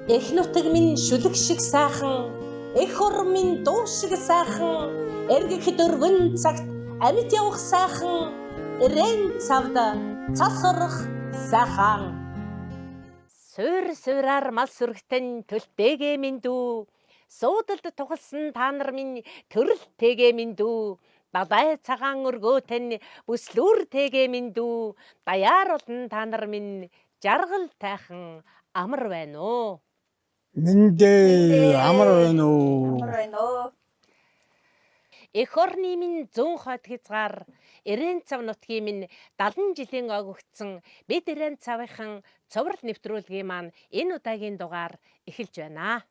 Эх нутаг минь шүлэг шиг сайхан, эх орон минь дуу шиг сайхан, эргэхэд өргөн цагт амьд явах сайхан, эрээн цавд цас орох сайхан. Суур суураар мал сүргтэн төлтэйгээ минь дүү, суудалд тухалсан та нар минь төрөлтэйгээ минь дүү, далай цагаан өргөөтэн бүслүүр тэйгээ минь дүү, даяар олон та нар минь жаргал тайхан амар байна уу? Мэндээ, амар байна уу? Амар байна уу? Эх орны минь зүүн хойд хязгаар 90 цав нутгийн минь 70 жилийн огөгдсөн бид 90 цавынхан цоврал нэвтрүүлгийн маань энэ удаагийн дугаар эхэлж байна.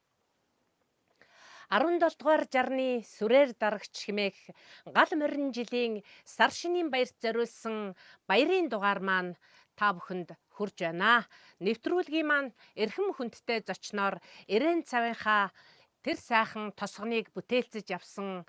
17 дугаар жарны сүрээр дарагч хэмээх гал морин жилийн сар шинийн баярт зориулсан баярын дугаар маань та бүхэнд хүрж байна. Нэвтрүүлгийн маань эрхэм хүндтэй зочноор 90 цавынхаа тэр сайхан тосгоныг бүтээлцэж явсан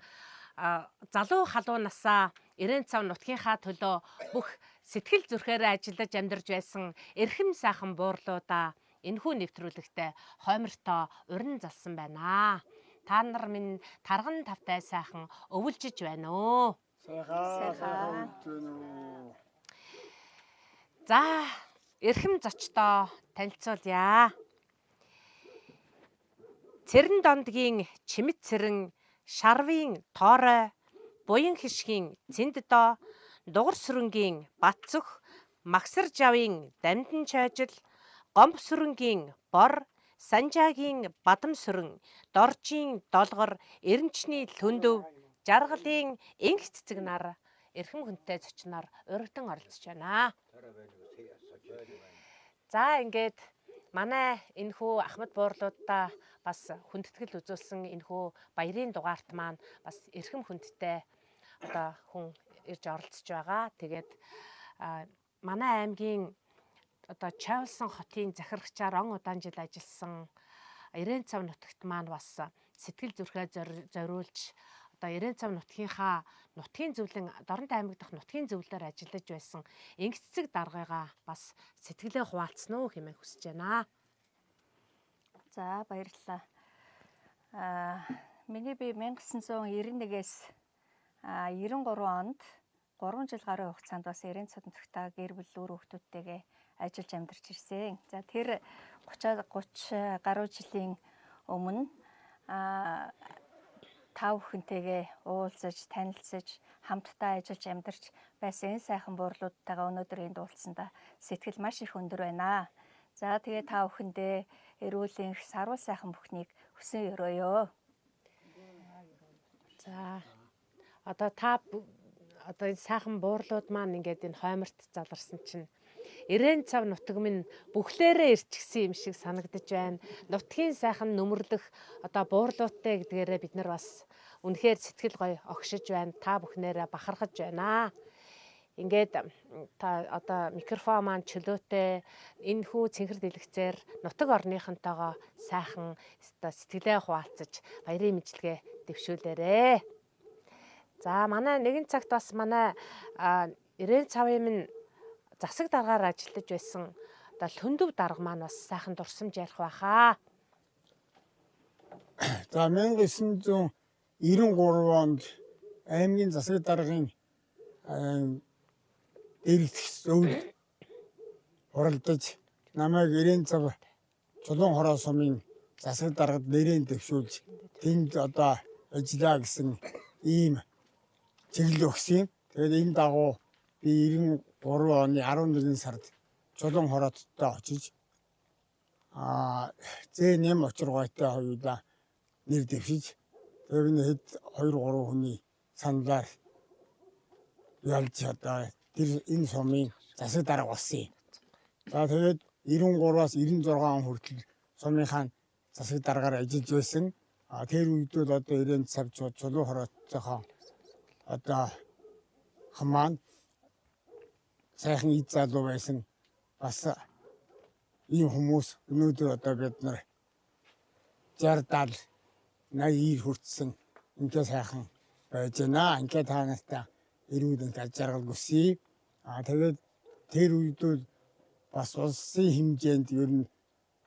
залуу халуун насаа 90 цав нутгийнхаа төлөө бүх сэтгэл зүрхээрээ ажиллаж амьдарч байсан эрхэм сайхан буурлуудаа энэхүү нэвтрүүлэгтээ хоймортоо урин залсан байна. Та нар минь тарган тавтай сайхан өвөлжиж байна уу? Сайхан, Сайхан. өвөлж байна уу? За, эрхэм зочдоо танилцуулъя. Цэрэн дондгийн чимэт цэрэн, шарвын тоорой, буян хишгийн цэнд доо, дугар сүрэнгийн бат цөх, магсар жавын дамдын чойжил, гомб сүрэнгийн бор, санжаагийн бадам сүрэн, доржийн долгор, эренчний лүндэв, жаргалын инх цэцэг нар эрхэм хүнтэй зочноор урагдан оролцож байна. За, ингээд манай энэхүү Ахмад буурлуудаа бас хүндэтгэл үзүүлсэн энэхүү баярын дугаарт маань бас эрхэм хүндтэй одоо хүн ирж оролцож байгаа. Тэгээд манай аймгийн одоо Чайлсан хотын захирагчаар он удаан жил ажилласан 90 цав нутагт маань бас сэтгэл зүрхээ зориулж одоо 90 цав нутгийнхаа нутгийн зөвлөн Дорнод аймаг дахь нутгийн зөвлөлөөр ажиллаж байсан Инх цэцэг даргыгаа бас сэтгэлээ хуваалцсан уу хэмээн хүсэж байна. За, баярлалаа. Миний би 1991-ээс 93 онд 3 жил гаруй хугацаанд бас 90 цав нутагтаа гэр бүл үр хүүхдүүдтэйгээ ажиллаж амьдарч ирсэн. За, тэр 30 30 гаруй жилийн өмнө та бүхэнтэйгээ уулзаж, танилцаж, хамтдаа ажиллаж амьдарч байсан энэ сайхан буурлуудтайгаа өнөөдөр энд уулзсандаа сэтгэл маш их өндөр байна. За, тэгээ та бүхэндээ эрүүл энх, саруул сайхан бүхнийг хүсэн өрөөё. За, одоо та одоо энэ сайхан буурлууд маань ингээд энэ хойморт заларсан чинь 90 цав нутаг минь бүхлээрээ ирчихсэн юм шиг санагдаж байна. Нутгийн сайхан нүмерлэх одоо буурлуудтай гэдгээрээ бид нар бас үнэхээр сэтгэл гоё огшиж байна. Та бүхнээрээ бахархаж байна. Ингээд та одоо микрофон маань чөлөөтэй энэхүү цэнхэр дэлгэцээр нутаг орныхонтойгоо сайхан одоо сэтгэлээ хуваалцаж баярын мэдлэгээ дэвшүүлээрэ. За, манай нэгэн цагт бас манай 90 цавын минь засаг даргаар ажиллаж байсан одоо Лүндэв дарга маань бас сайхан дурсамж ярих байхаа. За, 1993 онд аймгийн засаг даргын дэрэгдэх зөвлөлд хуралдаж намайг 90 цав Чулуун хороо сумын засаг даргад нэрээр дэвшүүлж тэнд одоо ажиллаа гэсэн ийм чиглэл өгсөн юм. Тэгээд энэ дагуу би 93 оны 11 сард Чулуун хорооттой очиж зээ нэм очиргойтой хоёулаа нэр дэвшиж, тэгээд би хэд 2 3 хүний саналаар ялж одоо тэр энэ сумын засаг дарга болсон юм. За, тэгээд 93-аас 96 он хүртэл сумынхаа засаг даргаар ажиллаж байсан. Тэр үед бол одоо 90 цав Чулуун хорооттойхоо одоо хамаан сайхан ид залуу байсан. Бас ийм хүмүүс өнөөдөр одоо бид нар 60 70 80 90 хүртсэн ингээ сайхан байж байна. Ингээ та нартай эрүүл энх, аз жаргал хүсье. Тэгээд тэр үед бол бас улсын хэмжээнд ер нь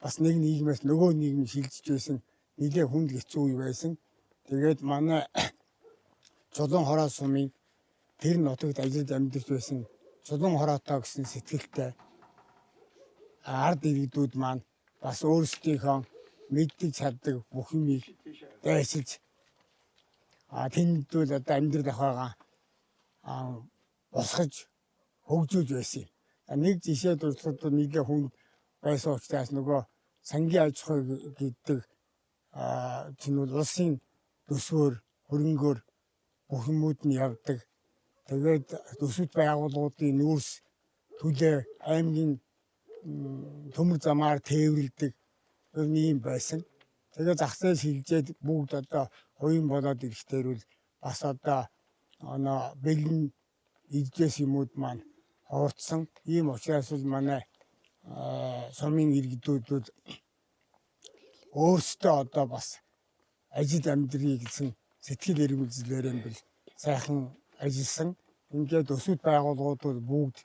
бас нэг нийгмээс нөгөө нийгэм шилжиж байсан нэлээ хүнд хэцүү үе байсан. Тэгээд манай Чулуун хороо сумын тэр нутагт ажиллаж амьдарч байсан Чулуун хороотой гэсэн сэтгэлтэй ард иргэдүүд маань бас өөрсдийнхөө мэддэг чаддаг бүх юмыг дайсалж тэнд бол одоо амьдрал ахуйгаа босгож хөгжүүлж байсан юм. Нэг жишээ дурдсад нэлээ хүнд байсан учраас нөгөө сангийн аж ахуй гэдэг чинь бол улсын төсвөөр хөрөнгөөр бүх юмуд нь явдаг. Тэгээд төсөвт байгууллагуудын нүүрс төлөө аймгийн төмөр замаар тээвэрлэдэг ер нь ийм байсан. Тэгээд зах зээл шилжээд бүгд одоо хувийн болоод ирэхдээ бол бас одоо бэлэн идээс юмуд маань ховорцсон. Ийм учраас л манай сумын иргэдүүд бол өөрсдөө одоо бас ажил амьдрыг гэсэн сэтгэл эрмэлзлээр юм бил сайхан ажилласан. Ингээд төсөвт байгууллагууд бол бүгд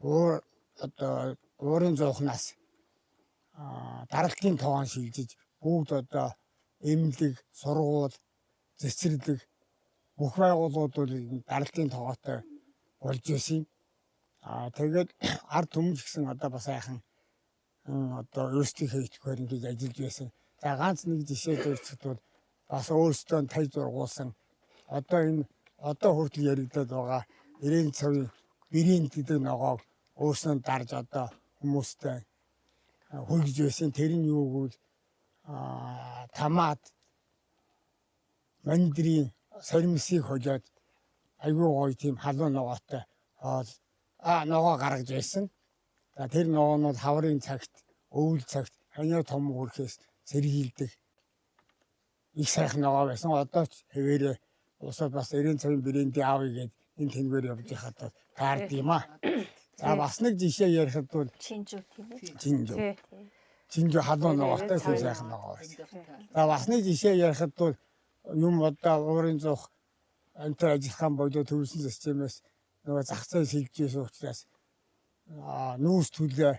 уур одоо уурын зуухнаас даралтын тогоон шилжиж бүгд одоо эмнэлэг, сургууль, цэцэрлэг бүх байгууллагууд бол даралтын тогоотой болж байсан юм. Тэгээд ард түмэн ч гэсэн одоо бас сайхан одоо өөрсдийнхөө итгэхээр ингэж ажиллаж байсан. За ганц нэг жишээ дурдсад бол бас өөрсдөө таж зургуулсан одоо энэ одоо хүртэл яригдаад байгаа 90 цавын брэнд гэдэг ногоог өөрснөө дарж одоо хүмүүстэй хүргэж байсан. Тэр нь юу гэвэл томат, мандрин, саримсыг холиод айгүй гоё тийм халуун ногоотой хоол ногоо гаргаж байсан. За тэр ногоо нь бол хаврын цагт, өвөл цагт ханиа том хүрэхээс сэргийлдэг их сайхан ногоо байсан. Одоо ч хэвээрээ усаад бас 90 цагийн брэндийн аавыг гээд энэ тэнгээр явж байхад таард юм аа. За бас нэг жишээ ярихад бол Чинжүү тийм үү? Чинжүү. Чинжүү халуун ногоотой тийм сайхан ногоо байсан. За бас нэг жишээ ярихад бол юм одоо уурын зуух амтар ажиллахаан болоо төвлөсөн системээс нөгөө зах зээл шилжиж байсан учраас нүүрс төлөө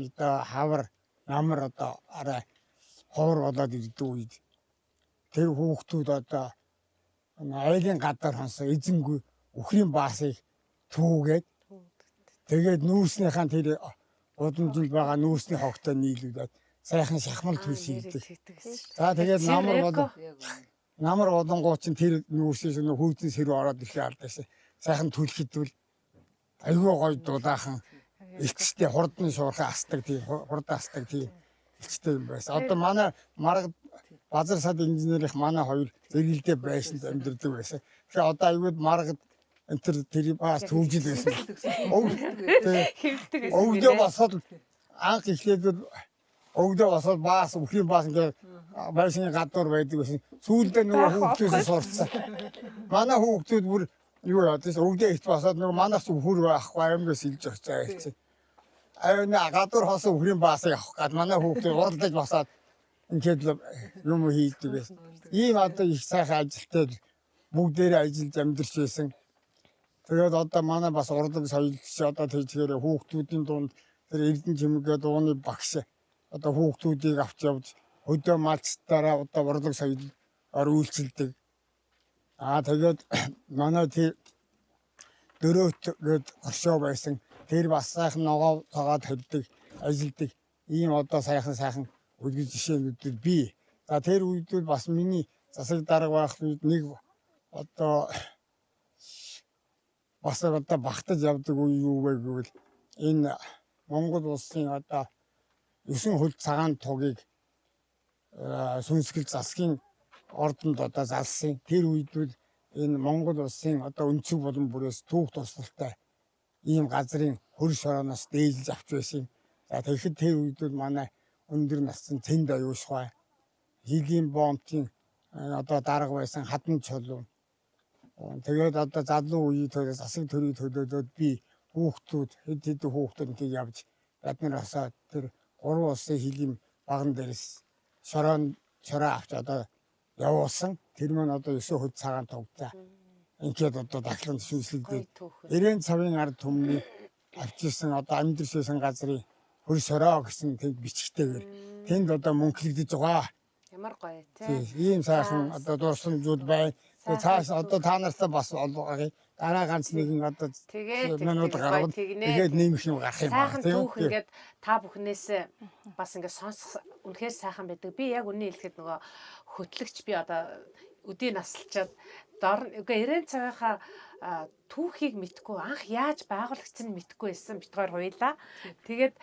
одоо хавар намар одоо арай ховор болоод ирдэг үед тэр хүүхдүүд одоо айлын гадаар хонсон эзэнгүй үхрийн баасыг түүгээд тэгээд нүүрснийхаа тэр гудамжинд байгаа нүүрсний хогтой нийлүүлээд сайхан шахмал төлс хийдэг. За тэгээд намар бол намар болонгоо чинь тэр нүүрсээс нөх хүйтэн сэрүү ороод ирэхээ алдсан. Сайхан түлхэд бол айгүй гоё дулаахан элчтэй хурдан шуурхай астдаг тийм хурдан астдаг тийм элчтэй юм байсан. Одоо манай маргад базар сад инженерийнх манай хоёр зэрэгэлдээ байшинд амьдардаг байсан. Тэгэхээр одоо айгүй маргад энэ тэр бас түүжил байсан. Хэвлдэг байсан. Өвдөө босоод анх эхлээд өвдөө босоод баас үхрийн баас ингээд байшин гадуур байдаг байсан. Сүүлдээ нөгөө хүүхдээс сурцсан. Манай хүүхдүүд бүр юу яадаг вэ? Өвдөө ихт босоод нөгөө манайх ч үхэр байхгүй аймгаас илж очиж хэлсэн. Аюу гадуур хосон үхрийн баасыг авах гад манай хүүхдүүд уралдаж босоод ингээд юм хийдэг байсан. Ийм одоо их сайхан ажилтай бүгдээрээ ажиллаж амьдарч байсан. Тэгээд одоо манай бас урлаг соёлч одоо тийчгээр хүүхдүүдийн дунд тэр Эрдэнэ чимэгээ дууны багш одоо хүүхдүүдийг авч явж хөдөө малцтаараа одоо урлаг соёлоор үйлчилдэг. Тэгээд манай тэр дөрөөт гээд оршоо байсан. Тэр бас сайхан ногоо тоогоод хордог, ажилдаг. Ийм одоо сайхан сайхан үлгэр жишээнүүд бий. За тэр үед бол бас миний засаг дарга байх үед нэг одоо бас одоо багтаж явдаг үе юу вэ гэвэл энэ Монгол улсын одоо 9 хөл цагаан тугийг сүнсгэл засгийн ордонд одоо залсан. Тэр үед бол энэ Монгол улсын одоо өнцөг болон бүрээс түүх туслалтай ийм газрын хөр шорооноос дээлж авч байсан юм. За тэгэхэд тэр үед бол манай өндөр насны Цэнд аюушгай, Хилийн бомтын одоо дарга байсан Хадан чулуу. Тэгээд одоо залуу үеийн төлөө засаг төрийн төлөөлөөд би хүүхдүүд хэд хэдэн хүүхдүүд нэг явж бид нар асаа тэр гурван улсын хилийн баган дээрс шороо авч одоо явуулсан. Тэр маань одоо 9 хөл цагаан тугтай. Ингээд одоо дахлан шүүслэгдээд 90 цавын ард түмний авчирсан одоо амьдарч байсан газрын хөрсөрөө гэсэн тэг бичгтэйгээр тэнд одоо мөнхлөгдөж байгаа. Ямар гоё тий. Ийм сайхан одоо дурсамжууд байна. Тэгээ цааш одоо та нартай бас олгоё. Дараа ганц нэгэн одоо Тэгээд минут гаргав. Тэгээд нэмэх юм гарах юм байна. Сайхан түүх ингээд та бүхнээс бас ингээд сонсох үнэхээр сайхан байдаг. Би яг үнэн хэлэхэд нөгөө хөтлөгч би одоо өдий насалчаад дор үгүй 90 цагийнхаа түүхийг мэдгүй анх яаж байгуулагдсан нь мэдгүй байсан бит хоёр хуйлаа. Тэгээд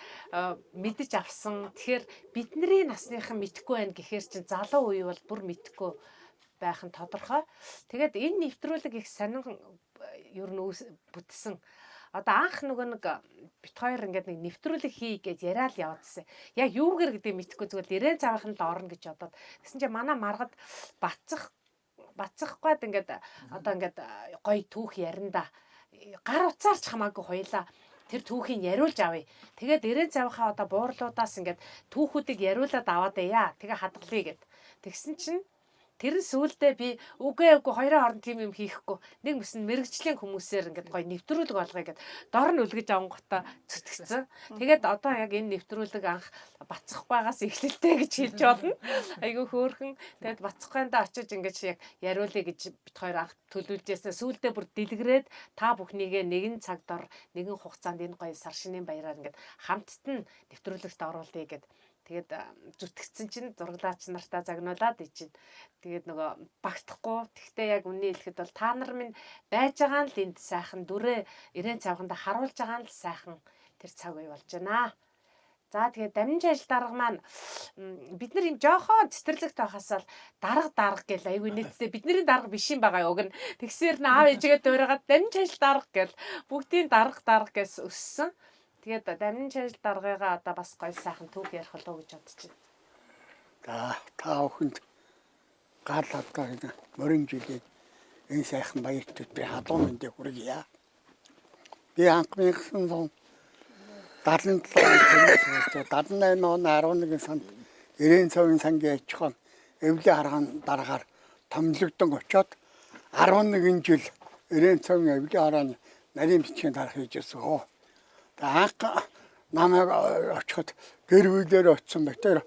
мэдэж авсан. Тэгэхээр бидний насныхан мэдгүй байна гэхээр чинь залуу үе бол бүр мэдгүй байх нь тодорхой. Тэгээд энэ нэвтрүүлэг их сонин ер нь бүтсэн. Одоо анх нөгөө нэг бит хоёр ингээд нэг нэвтрүүлэг хий гэж яриад яваадсэн. Яг юугэр гэдэг мэдхгүй зүгээр 90 цагийнх нь л орно гэж бодоод. Тэгсэн чинь манай маргад бацах гээд ингээд одоо ингээд гоё түүх ярина да. Гар утсаарч хамаагүй хоёлаа тэр түүхийг яриулж авъя. Тэгээд 90 цавынхаа одоо буурлуудаас ингээд түүхүүдийг яриулаад аваад байя. Тэгээ хадгалъя гэд. Тэгсэн чинь тэр нь сүүлдээ би үгүй хоёрын хооронд тийм юм хийхгүй. Нэг мэс нь мэрэгжлийн хүмүүсээр ингээд гоё нэвтрүүлэг болгоё гэд дор нь үлгэж авангуудаа зүтгэцэн. Тэгээд одоо яг энэ нэвтрүүлэг анх бацхгүйгаас эхлэлтэй гэж хэлж болно. Айгүй хөөрхөн. Тэгээд бацхгүйндээ очиж ингээд яг яриулъя гэж бит хоёр анх төлөвлөжсэн. Сүүлдээ бүр дэлгэрээд та бүхнийгээ нэгэн цаг дор нэгэн хугацаанд энэ гоё сар шинийн баяраар ингээд хамтд нь нэвтрүүлэгт оруулъя гэд. Тэгээд зүтгэцэн чинь зураглаач нартаа загнуулаад ичинэ. Тэгээд нөгөө багтахгүй. Тэгтээ яг үнний хэлэхэд бол та нар минь байж байгаа нь л энд сайхан дүрээ 90 цавханда харуулж байгаа нь л сайхан тэр цаг үе болж байна. За тэгээд дамжин ажил дарга маань бид нар юм жоохоо цэцэрлэгт байхасаа л дарга гэл айгүй нийтдээ бидний дарга биш юм байгаа уг нь. Тэгсээр нь аав ээжигээ дуурайгаад дамжин ажил дарга гэл бүгдийн дарга гэс өссөн. Тэгээд дамжин ажил даргыгаа одоо бас гоё сайхан түүх ярих болов уу гэж бодож байна. За та бүхэнд гал хадгаа энэ морин жилийн энэ сайхан баяртад би халуун мэндийг хүргье. Би анх 1977 оны 78 оны 11 сард 90 цавын сангийн аж ахуйн эвлийн харгаан дараагаар томилогдсон очоод 11 жил 90 цавын эвлийн харааны нарийн бичгийн дарга хийж ирсэн. Анх намайг очиход гэр бүлээр очсон бай. Тэр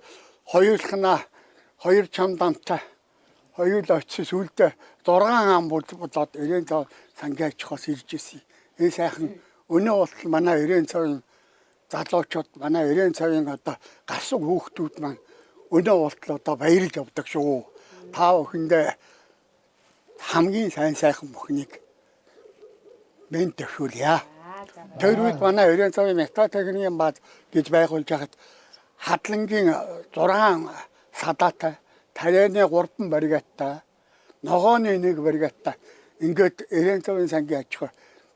хоёулахнаа хоёр чам дамтай хоёул очсон сүүлдээ 6 ам болоод 90 цав сангийн аж ахуйс ирж ирсэн. Энэ сайхан өнөө болтол манай 90 цавын залуучууд манай 90 цавын одоо гарсан хүүхдүүд маань өнөө болтол одоо баярлж явдаг шүү. Та бүхэндээ хамгийн сайн сайхан бүхнийг мэнд төвшүүлье. Тэр үед манай 90 цавын металл техникийн бааз гэж байгуулж байхад хадлангийн 6 садаатай, тарианы 3 бригадтай, ногооны 1 бригадтай ингээд 90 цавын сангийн аж ахуй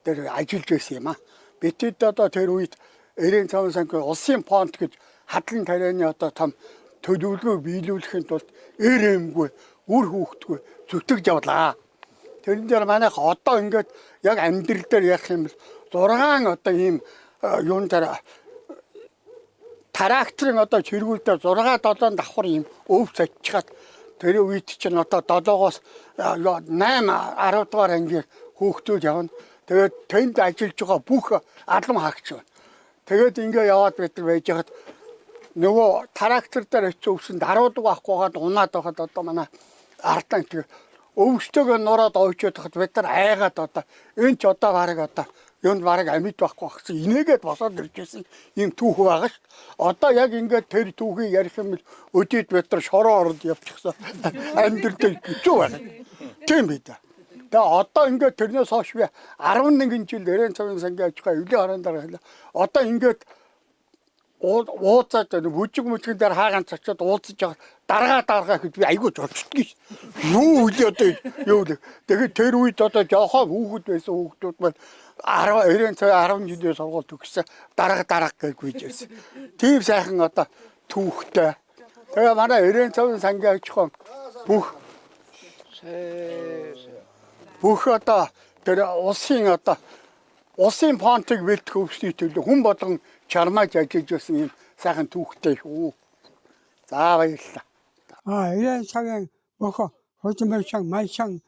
дээр ажиллаж байсан юм аа. Битэд одоо тэр үед 90 цавын сангийн улсын фонд гэж хадлан тарианы одоо том төлөвлөгөө биелүүлэхийн тулд эр эмгүй, үр хүүхдгүй зүтгэж явлаа. Тэрэн дээр манайх одоо ингээд яг амьдрал дээр ярих юм бол 6 одоо ийм юун дээр тракторын одоо чиргүүл дээр 6 7 давхар ийм өвс ачгаад тэр үед чинь одоо 7-оос 8 10 дугаар ангийн хүүхдүүд явна. Тэгээд тэнд ажиллаж байгаа бүх алам хаагч байна. Тэгээд ингээ яваад байдаг байж хаад нөгөө трактор дээр очиж өвсөнд 10 дугаар авахгүйгээд унаад байхад одоо манай ардаа тэг өвстэйгээ нураад ойчоод хахад бид нар айгаад одоо энэ ч одоо бараг одоо юунд бараг амьд байхгүй багсан инээгээд босоод ирж байсан ийм түүх байгаа ш. Одоо яг ингээд тэр түүхийг ярих юм бол өдөрт бид нар шороо оронд явчихсан амьдрал хэцүү байна. Тийм би да. Тэгээ одоо ингээд тэрнээс хойш би 11 жил 90 цавын сангийн аж ахуй эвлийн хараан дараа одоо ингээд ууцаад бүжиг мүжгэн дээр хаагаан цочоод уулзаж байгаа даргаа гэж би айгүй жолчдгийг ш. Юу үлээ одоо юу үлээ. Тэгээд тэр үед одоо жоохоо хүүхэд байсан хүүхдүүд маань 10 90 цаг 10 жилийн сургууль төгссөн дарга гэж гүйж байсан. Тийм сайхан одоо түүхтэй. Тэгээ манай 90 цавын сангийн аж ахуй бүх одоо тэр улсын одоо улсын фонтыг бэлтгэх өвсний төлөө хүн болгон чармааж ажиллаж байсан юм сайхан түүхтэй шүү. За баярлалаа. А 90 цагийн бүх хөдөлмөрчин майсан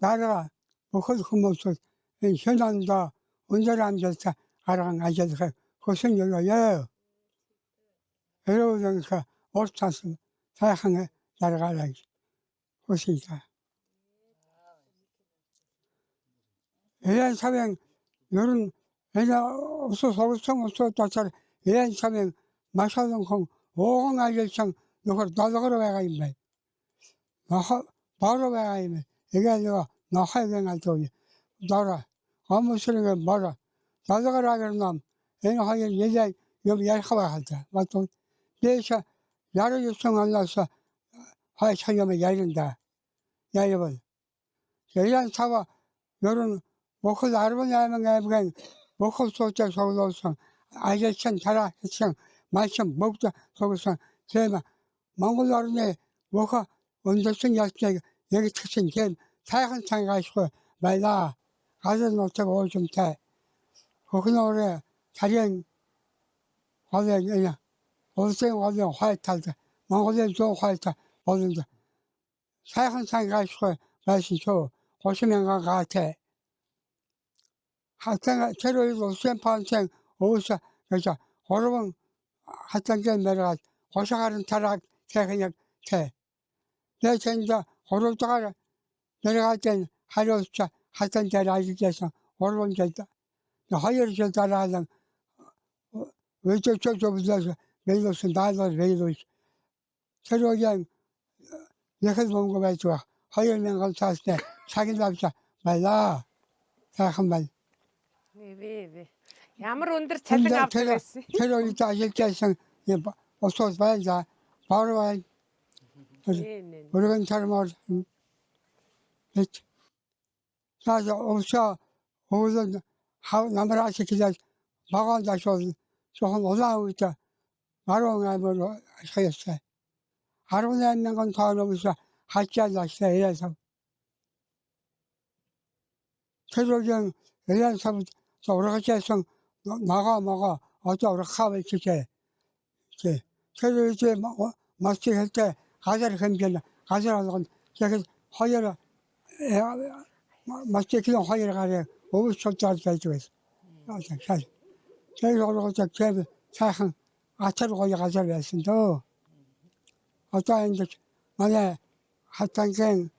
дарга бүхэл хүмүүсүүд энэ шинэ ондоо өндөр амжилттай гарган ажиллахыг хүсэн өрөөе. Эрүүл урт цасан сайхан жаргаарай гэж хүсье та. 95-ын ер нь энэ улс суулсан улсууд дотор 95-ын маш олон хүн ууган ажилласан нөхөр долгор байгаа юм байна. Нохой бор байгаа юм. Тэгээ нөгөө нохойгийн алдуу дор гомсрын бор долгор агроном энэ хоёр нэлээд юм ярих байх л да. Бодвол дээш 69 оноос хойш юм ярина да. Ярив. 95 ер нь бүхэл 18 аймгийн бүх улсуудыг цуглуулсан ажилчин тараа хийсэн малчин бүгд цугласан тийм Монгол орны бүх үндэстэн ялцыг нэгтгэсэн тийм сайхан цангайшгүй байлаа. Газар нутаг уужимтай хөхнөөрэ царийн голын энэ улсын голын хой талд Монголын зүүн хой болонд сайхан цангайшгүй байсан шүү. 30 мянган гаатай. Хатан тэр үед улсын пансен өвс гэж гурван хатангийн мэргаад 30 гаруй тарааг техник тэ. Тэгээд 3 дугаар мэргаадын хариуцч хатан дээр ажиллаж байсан 3 жил. 2 жил дараалан өдөрчөө зөвлөс бэлүүлсэн даалгавар бэлүүлж тэр үеийн их л мөнгө байж байх. 2000 цаасны цагийн авч байлаа. Сайхан байна. Эвээ. Ямар өндөр цалин авдаг байсан. Тэр үед ажиллаж байсан юм улсууд байлаа. Бор байна. Өргөн тармаар эт. Цааш улсаа өвлөн намраас эхлээд багаан дашуул жоохон улаан үед баруун аймаг ашигласан. 18 мянган тонн өвс хачаал ашлаа 95. Тэр үеийн 95 ургаж байсан ногоо могоо одоо ургахаа болчихжээ. Тэр үед мас хэлтэй газар хэмжээ газар болгоно. Тэгэхээр хоёр мастикийн хоёр гарын өвс цуцаар байж байсан. Тэр ургаж тийм сайхан атар гоё газар байсан дөө. Одоо ингэж манай хатангийн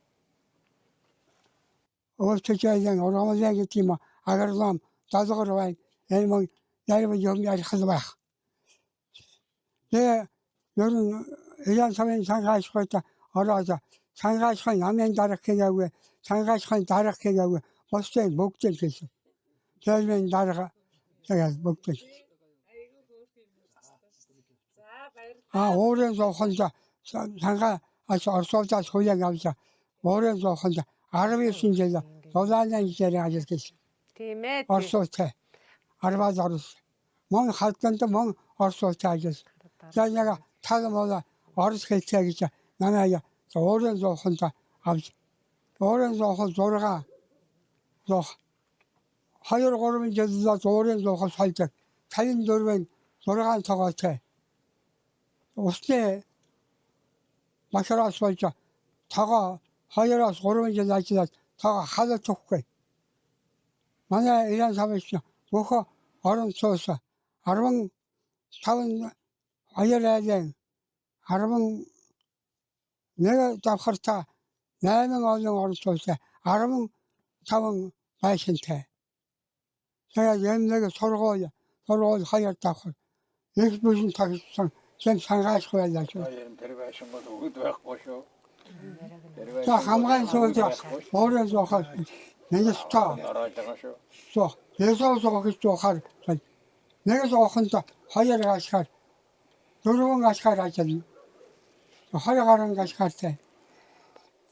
өвсөжийн ургамлын гэдэг юм агроном долгор байна. Энэ мөн ярив юм ярих л байх. Тэгээ ер нь 95-ын сангаашгүйд ороод сангаашгын намын дарга хийгээгүй, сангаашгын дарга хийгээгүй, бусдыг бүгдийг хийсэн. Тэлмэн дарга тэгээд бүгдийг. Уурын зовхонд сангаа ас орсуулдаас хүлээн авч уурын зовхонд 19 жил дулааны жилээр ажиллаж байсан. Тийм ээ. Орсуутай. 10-аас Орос. Мөн халтанд мөн Орсуутай ажилласан. За яг тал мол Орос хэлтэй гэж манай уурын зовхонд авч уурын зовхон 6 зовх 2 3 жил уурын зовхон сольдог. 54-ийн 6 тогоотой. Усны башраас болж тогоо 2-оос 3 жил ажиллаад тогоо халаж өгөхгүй. Манай 95 бүх орон сууц 15 хоёр айлын 11 давхартаа 8 олон орон сууц 15 байшинтай. Тэгээд юм нэг сургууль хоёр давхар их бүхэн тогтсон тийм сангаашгүй байлаа шүү. Тэр байшин бол өгд байхгүй шүү. За хамгаан суулж өөрөө зоохоор нэгстаа Ороод байгаа шүү. зоо ясаа зоох гэж зоохоор нэг зоохонд хоёр гашгаар дөрвөн гашгаар ажиллана. 20 гаруй гашгаартай.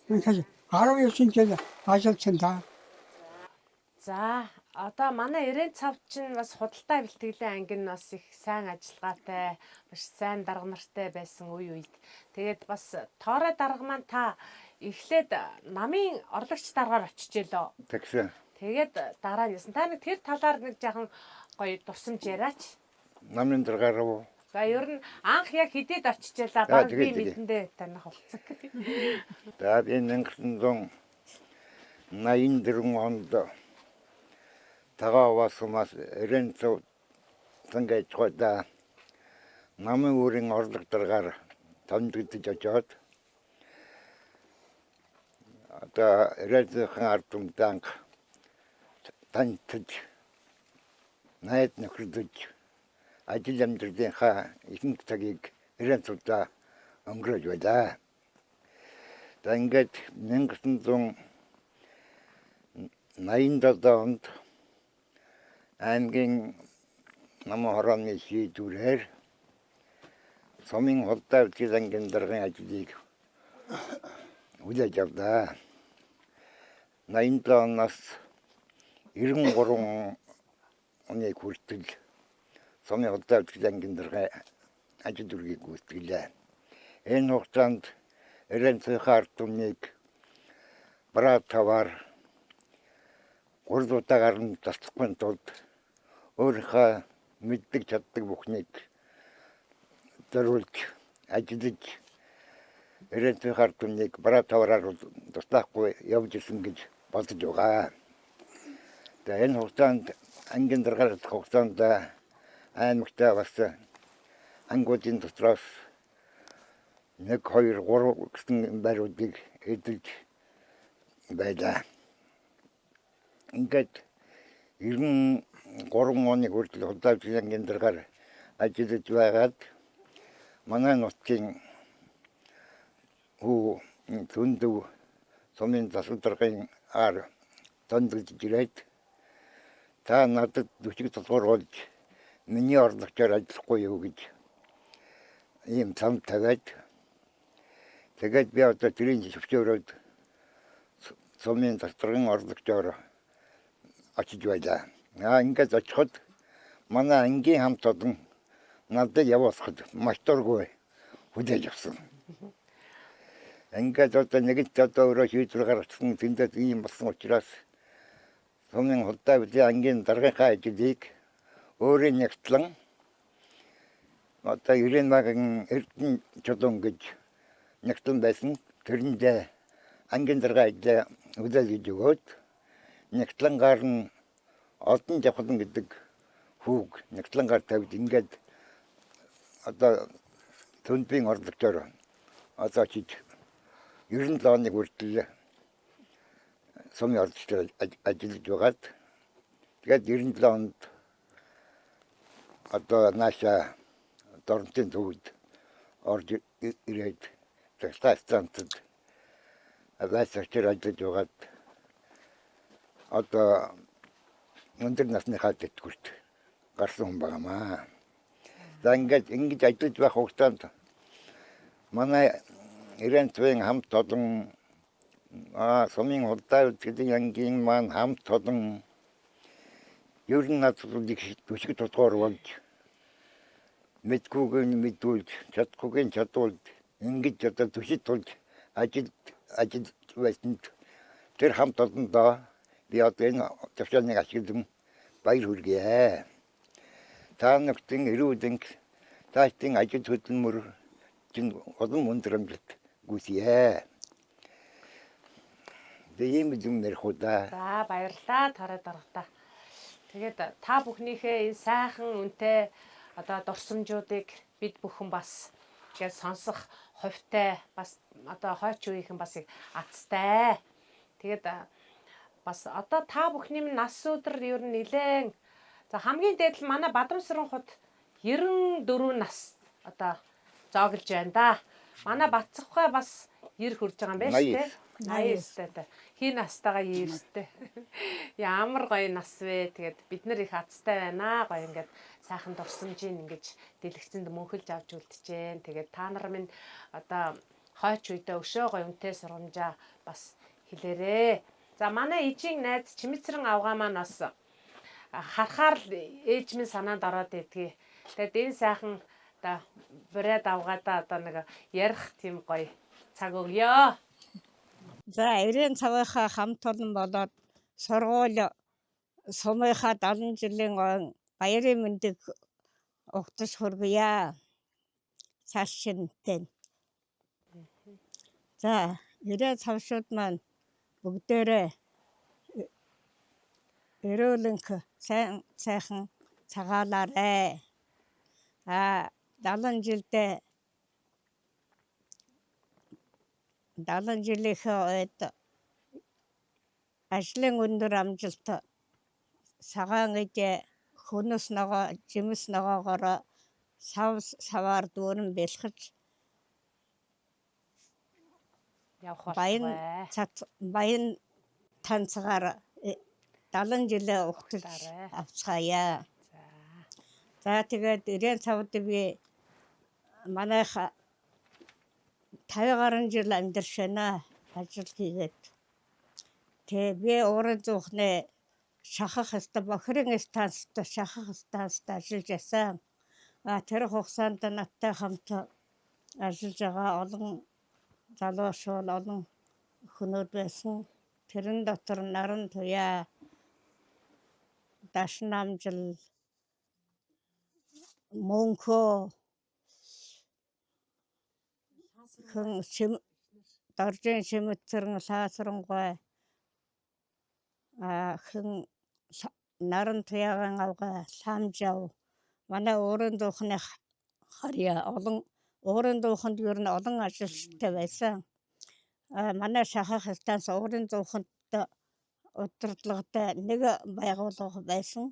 Тэгэхээр 19 жил ажилласан та. За одоо манай 95 чинь бас худалдаа бэлтгэлийн анги нь бас их сайн ажиллагаатай, маш сайн дарга нартай байсан үе үед. Тэгээд бас тоорой дарга маань та эхлээд намын орлогч даргаар очиж лөө. Тэгсэн. Тэгээд дараа нь ясан. Та нэг тэр талаар нэг жаахан гоё дурсамж яриач. Намын даргаар уу? За ер нь анх яг хэдэд очиж ялаа. Баг би тэгээд. мэдэндээ таних хугацаа. За би 1984 онд тагаа сумаас 95 цангаж гойда Намын үүрийн орлого даргаар томилогдож очоод одоо Эрээцийн ард түмтэй анх танилцаж, найз нөхөрлөж, ажил амьдралынхаа ихэнх цагийг Эрэн цувдаа өнгөрөөж байлаа. За, ингээд 1987 онд аймгийн намын хорооны шийдвэрээр сумын худалдаа үйлдэл ангийн даргын ажлыг хүлээж авлаа. 87 оноос 93 оны хүртэл сумын худалдаа үйлдэл ангийн даргын ажил үүргийг гүйцэтгэлээ. Энэ хугацаанд Эрэн цувынхаа ард түмнийг бараа таваар гурал удаагаар нь заслахгүй тулд өөрийнхөө мэддэг чаддаг бүхнийг зориулж ажиллаж, Эрэн цувынхаа ард түмнийг бараа таваараар туслахгүй явж ирсэн гэж бодож байгаа. Тэгээ энэ хугацаанд, ангийн даргаар хугацаанд аймагтаа бас ангиудын дотроос 1 2 3 гэсэн байруудыг эзэлж байлаа. Ингээд 93 оны хүртэл худалдаа ангийн даргаар ажиллаж байгаад манай нутгийн хүү Зөндөв сумын засаг даргын ар томилогдож ирээд, та надад дүшиг тулгуур болж миний орлогчоор ажиллахгүй юу гэж ийм санал тавиад, тэгээд би одоо тэрийн зөвшөөрөөд сумын засаг даргын орлогчоор очиж байлаа. Аа, ингээд очиход манай ангийн хамт олон надад явуулахад маш дургүй хүлээж авсан. Ингээд одоо нэгэнт одоо өөрөө шийдвэр гаргасан, тэндээс ийм болсон учраас сумын худалдаа үйлдлийн ангийн даргынхаа ажлыг өөрийн нягтлан одоо Ирэн Эрдэнэ Чулуун гэж нягтлан байсан. Тэрэндээ ангийн даргын ажлаа хүлээлгэж өгөөд, нягтлангаар нь Олдон Жавхлан гэдэг хүүг нягтлангаар тавьж, ингээд одоо Түндийн орлогчоор одоо очиж 97 оныг хүртэл сумын орлогчоор ажиллаж байгаад, тэгээд 97 онд одоо нааша Доронтын төвд орж ирээд цахилгаан станцад лайсагчаар ажиллаж байгаад одоо өндөр насныхаа тэтгэврт гарсан хүн байгаамаа. За, ингээд ингэж ажиллаж байх хугацаанд манай Эрэн цувын хамт олон сумын худалдаа үйлдлийн ангийн маань хамт олон ер нь надад түшиг тулгуур болж, мэдэхүйг нь мэдүүлж, чадахгүйг нь чадуулж, ингэж одоо түшид тулж ажил байсанд тэр хамт олондоо би одоо энэ төвшөөнийг ашиглан баяр хүргье. Та нөхдийн эрүүдэнх таашдын ажил хөдөлмөр чинь улам өндөр амжилт гүйцье. Тэгээ ийм юм ярих уу да. За, баярлалаа, Тарай даргатаа. Тэгээд та бүхнийхээ энэ сайхан үнэтэй одоо дурсамжуудыг бид бүхэн бас ингээд сонсох хувьтай, бас одоо хойч үеийнхэн бас их азтай. Тэгээд бас одоо та бүхний минь нас өдөр ер нь нилээн, за, хамгийн дээд л манай Бадамсран хот 94 нас одоо зооглож байна да. Манай Батцахгай бас 90 хүрж байгаа юм байна шүү дээ. 89 та. Хин настайгаа 99-тэй. Ямар гоё нас вэ? Тэгээд бид нар их азтай байна. Гоё ингээд сайхан дурсамжийг ингэж дэлгэцэнд мөнхөлж авч үлджээ. Тэгээд та нар минь одоо хойч үедээ өшөө гоё үнэтэй сургамжаа бас хэлээрээ. За, манай ижийн найз Чимэцрэн авгаа маань бас харахаар л ээж минь санаанд ороод идэгий. Тэгээд энэ сайхан одоо бурайд авгаадаа одоо нэг ярих тийм гоё цаг өгье. За, Эрэн цавынхаа хамт олон болоод сургууль сумынхаа 70 жилийн ойн баярын мэндийг угтаж хүргье. Цааш шинэтэй. За, эрэн цавшууд маань бүгдээрээ эрүүлэнх сайн сайхан цагаалаарай. Аа. 70 жилдээ 70 жилийнхээ ойд ажлын өндөр амжилт сагаан эдээ хөнөс ногоо жимс ногоогоороо сав саваар дүүрэн бэлхэж явах баян болтугай. цац баян танцгаар 70 жилээ угтаж Угтаарай. авцгаая. За. За тэгээд 95-д би манайх 50 гаруй жил амьдарч байна ажил хийгээд. Тэгээ би уурын зуухны шахах ста бохирын станцд шахах станцд ажиллаж байсан. А тэр хугацаанд надтай хамт ажиллаж байгаа олон залуучууд олон хүнүүд байсан. Тэрэн дотор Наран Туяа, Дашнамжил, Мөнхөө хэн шим Доржийн Шимэтсэрэн Лаасрангуй хэн Наран Туяагийн авгай Ламжав манай уурын дуухны харьяа олон уурын дууханд ер нь олон ажилчтай байсан. Манай шахах станц уурын дууханд удирдлагатай нэг байгууллага байсан.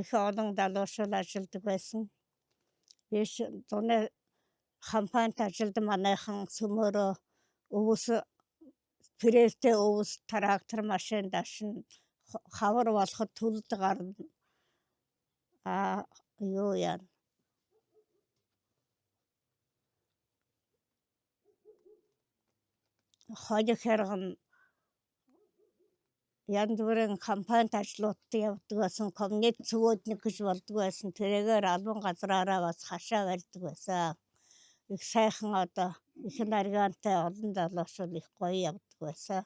Их олон залуучууд ажилладаг байсан. Биш зуны компанид ажилд манайхан цөмөөрөө өвс престэй өвс трактор машин дашин хавар болоход төлд гарна. А юу яа хожих хэргэн янз бүрийн компанид ажлуудад явдаг байсан. Коммунист цөвөөдник гэж болдог байсан. Тэрээгээр албан газраараа бас хашаа барьдаг байсан. Их сайхан одоо их наргаантай олон залуучууд их гоё явдаг байсан.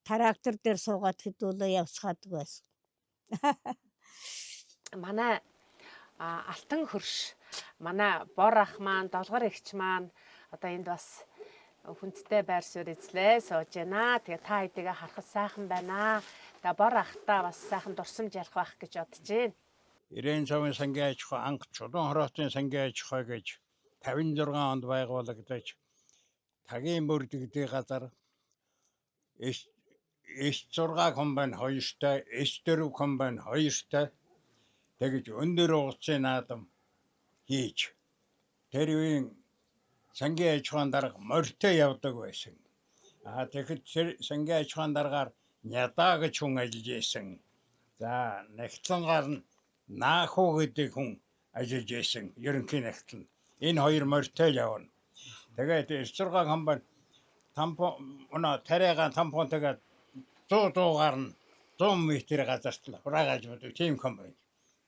Трактор дээр суугаад хэдүүлээ явцгаадаг байсан. Манай алтан хөрш манай бор ах маань, долгор эгч маань одоо энд бас хүндтэй байр суурь эзлээ сууж байна. Тэгээ та хэдийгээ харахад сайхан байна. Тэгээ бор ахтаа бас сайхан дурсамж ярих байх гэж бодож байна. 95-ын сангийн аж ахуй анх Чулуун хороотын сангийн аж ахуй гэж 56 онд байгуулагдаж тагийн мөрдөгдийн газар S6 комбайн 2-тай, S4 комбайн 2-тай тэгж өндөр онгоцын наадам хийж тэр үеийн сангийн аж ахуйн дарга морьтой явдаг байсан. А тэгэхэд тэр сангийн аж ахуйн даргаар Нядаа гэж хүн ажиллаж байсан. За нягтлангаар нь Нааху гэдэг хүн ажиллаж байсан. Ерөнхий нягтлан. Энэ хоёр морьтой явна. Тэгээд 96 комбайн тампон оноо тариагаан тампонтойгоо 100 100-аар нь 100 м газарт л хураагааж будаг тийм комбайн.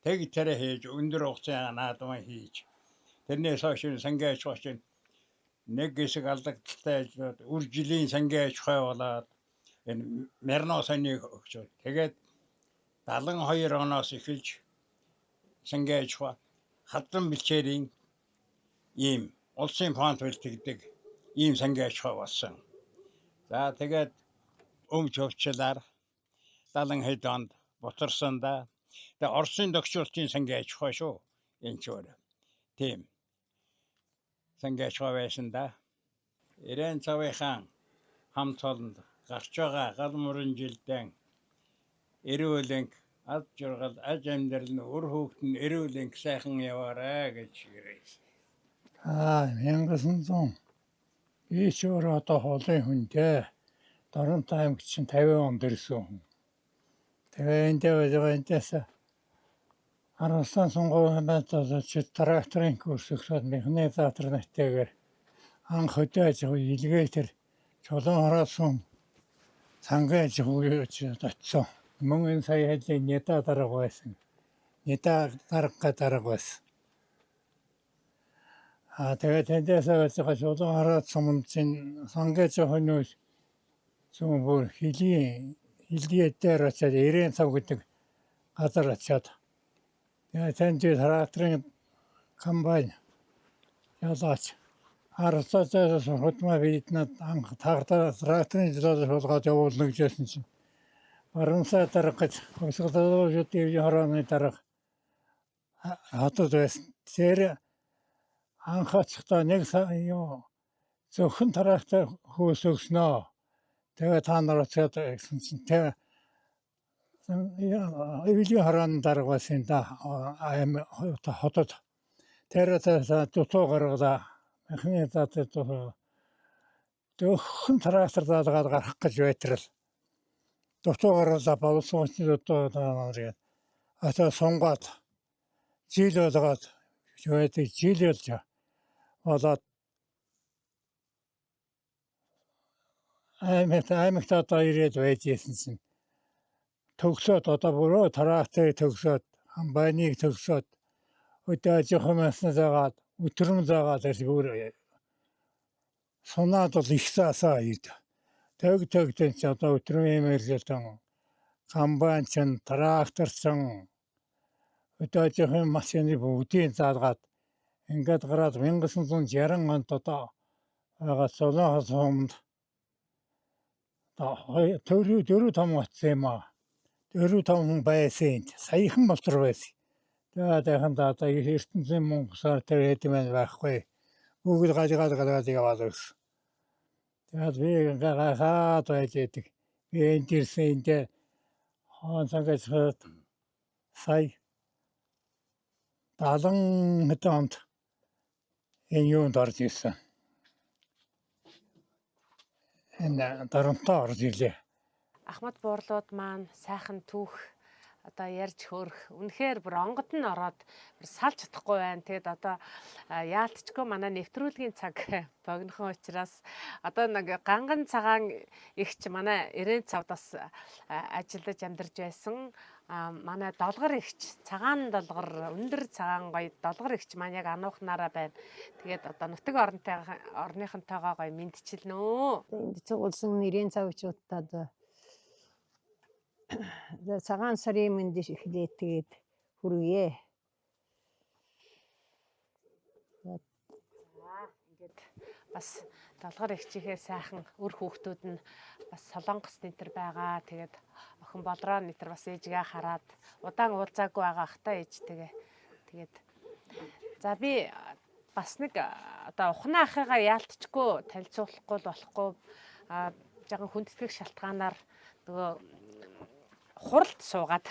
Тэг тариа хийж өндөр хугацааны наадмаа хийж тэрнээс хойш сангийн аж ахуй чинь нэг хэсэг алдагдaltaй ажлууд үр жилийн сангийн аж ахуй болоод энэ Мярно санийг өгчөөд тэгээд 72 оноос эхэлж сангийн аж ахуй хадран бэлчээрийн ийм улсын фонд бэлтгэдэг ийм сангийн аж ахуй болсон. За тэгээд өмч хөвчлаар 70 хэд онд бутарсан да. Тэгээ Оросын догшуултын сангийн аж ахуй шүү. Энэ ч өөр. Тийм. Сангийн аж ахуй байсан да. 95-ынхаа хамт олонд гарч байгаа гал мөрөн жилдэн эрүүл энх аз жаргал аж амьдрал нь үр хүүхэд нь эрүүл энх сайхан яваарай гэж ирээ. Аа 1900 би ч өөр одоо холын хүн дээ. Доронт аймагт чинь 50 онд ирсэн хүн. Тэгээ энд байгаа эндээс Арвасан сонгуулийн байдлаас чи тракторын курс өгсөд механизатор нэттэйгээр анх хөдөө аж ахуй илгээ тэр Чулуун хороолсон сангийн аж ахуй очсон. Мөн энэ сая хэдлийн Нядаа дарга байсан. Нядаа дарга дарга байсан. А тэгээд тэндээс байгаа Чулуун хороолсон юм чинь сангийн аж ахуйн зүүн бүр хилийн хилгийн дээр очиад 95 гэдэг газар очиад тэгээд тэнд тракторын комбайн ялаач арцаацаас худмаа биднад анх тракторын жилээр шулгаад явуулна гэж байсан чинь Баруунсаа дарга гэж хувьсгалууд ирж хорооны дарга хотод байсан. Тэр Анх очихдоо нэг юу зөвхөн трактор хөөс өгснөө. Тэгээ та нар очиод гэсэн чинь тэгээ эвлийн хорооны дарга байсан да аим хотод тэр дутуу гаргалаа. Механик дутуу зөвхөн трактор даалгаад гарах гэж байтрал. Дутуу гаргалаа боловсруучны дутуу нар гээд одоо сунгаад жил болгоод байдаг жил болж болоод аймагт одоо ирээд байж исэн чинь төгсөөд одоо бүрөө тракторыг төгсөөд комбайныг төгсөөд өдөө аж ахуй масна заагаад өтрөм заагаад ирс бүр сунаад бол их заасаа ид. Төг төгтөн чи одоо өтрөм юмэрлэлтэн комбайн чин трактор чин өдөө аж ахуйн машины бүгдийг заалгаад ингээд гараад 1960 онд одоо байгаа Солонгос сумд дөрөв том очсон юм аа. Дөрөв том хүн байсан. Саяхан болтор байсан. Тэгээд яхан да одоо ертөнцийн мөнгөсаар тэр хэд юм байхгүй. Бүгд гажгаад гаргаад яваад өгсөн. Тэгээд би ингээ гайхаад байж идэг. Би энд ирсэн энд хоон цангаж сая 70 хэдэн онд энэ юунд орж ирсэн. Энэ Доронтой орж ирлээ. Ахмад буурлууд маань сайхан түүх одоо ярьж хөөрөх үнэхээр бүр онгод нь ороод бүр салж чадахгүй байна. Тэгэд одоо яалтчгүй манай нэвтрүүлгийн цаг богинохон учраас одоо нэг ганган цагаан эгч манай 90 цавд бас ажиллаж амьдарч байсан. Манай долгор эгч цагаан долгор өндөр цагаан гоё долгор эгч маань яг ануухнараа байна. Тэгээд одоо нутаг оронтой орныхонтойгоо гоё мэдчилнэ. Энд цугласан 90 цавчуудад цагаан сарын мэнд эхлээд тэгээд хүргье. Ингээд бас долгор эгчийнхээ сайхан үр хүүхдүүд нь бас Солонгос нэтэр байгаа. Тэгээд охин болроо нэтэр бас ээжигээ хараад удаан уулзаагүй байгаа ах та ээжтэйгээ. Тэгээд за би бас нэг одоо ухнаа ахыгаа яалтчгүй танилцуулахгүй л болохгүй жоохон хүндэтгэх шалтгаанаар нөгөө хуралд суугаад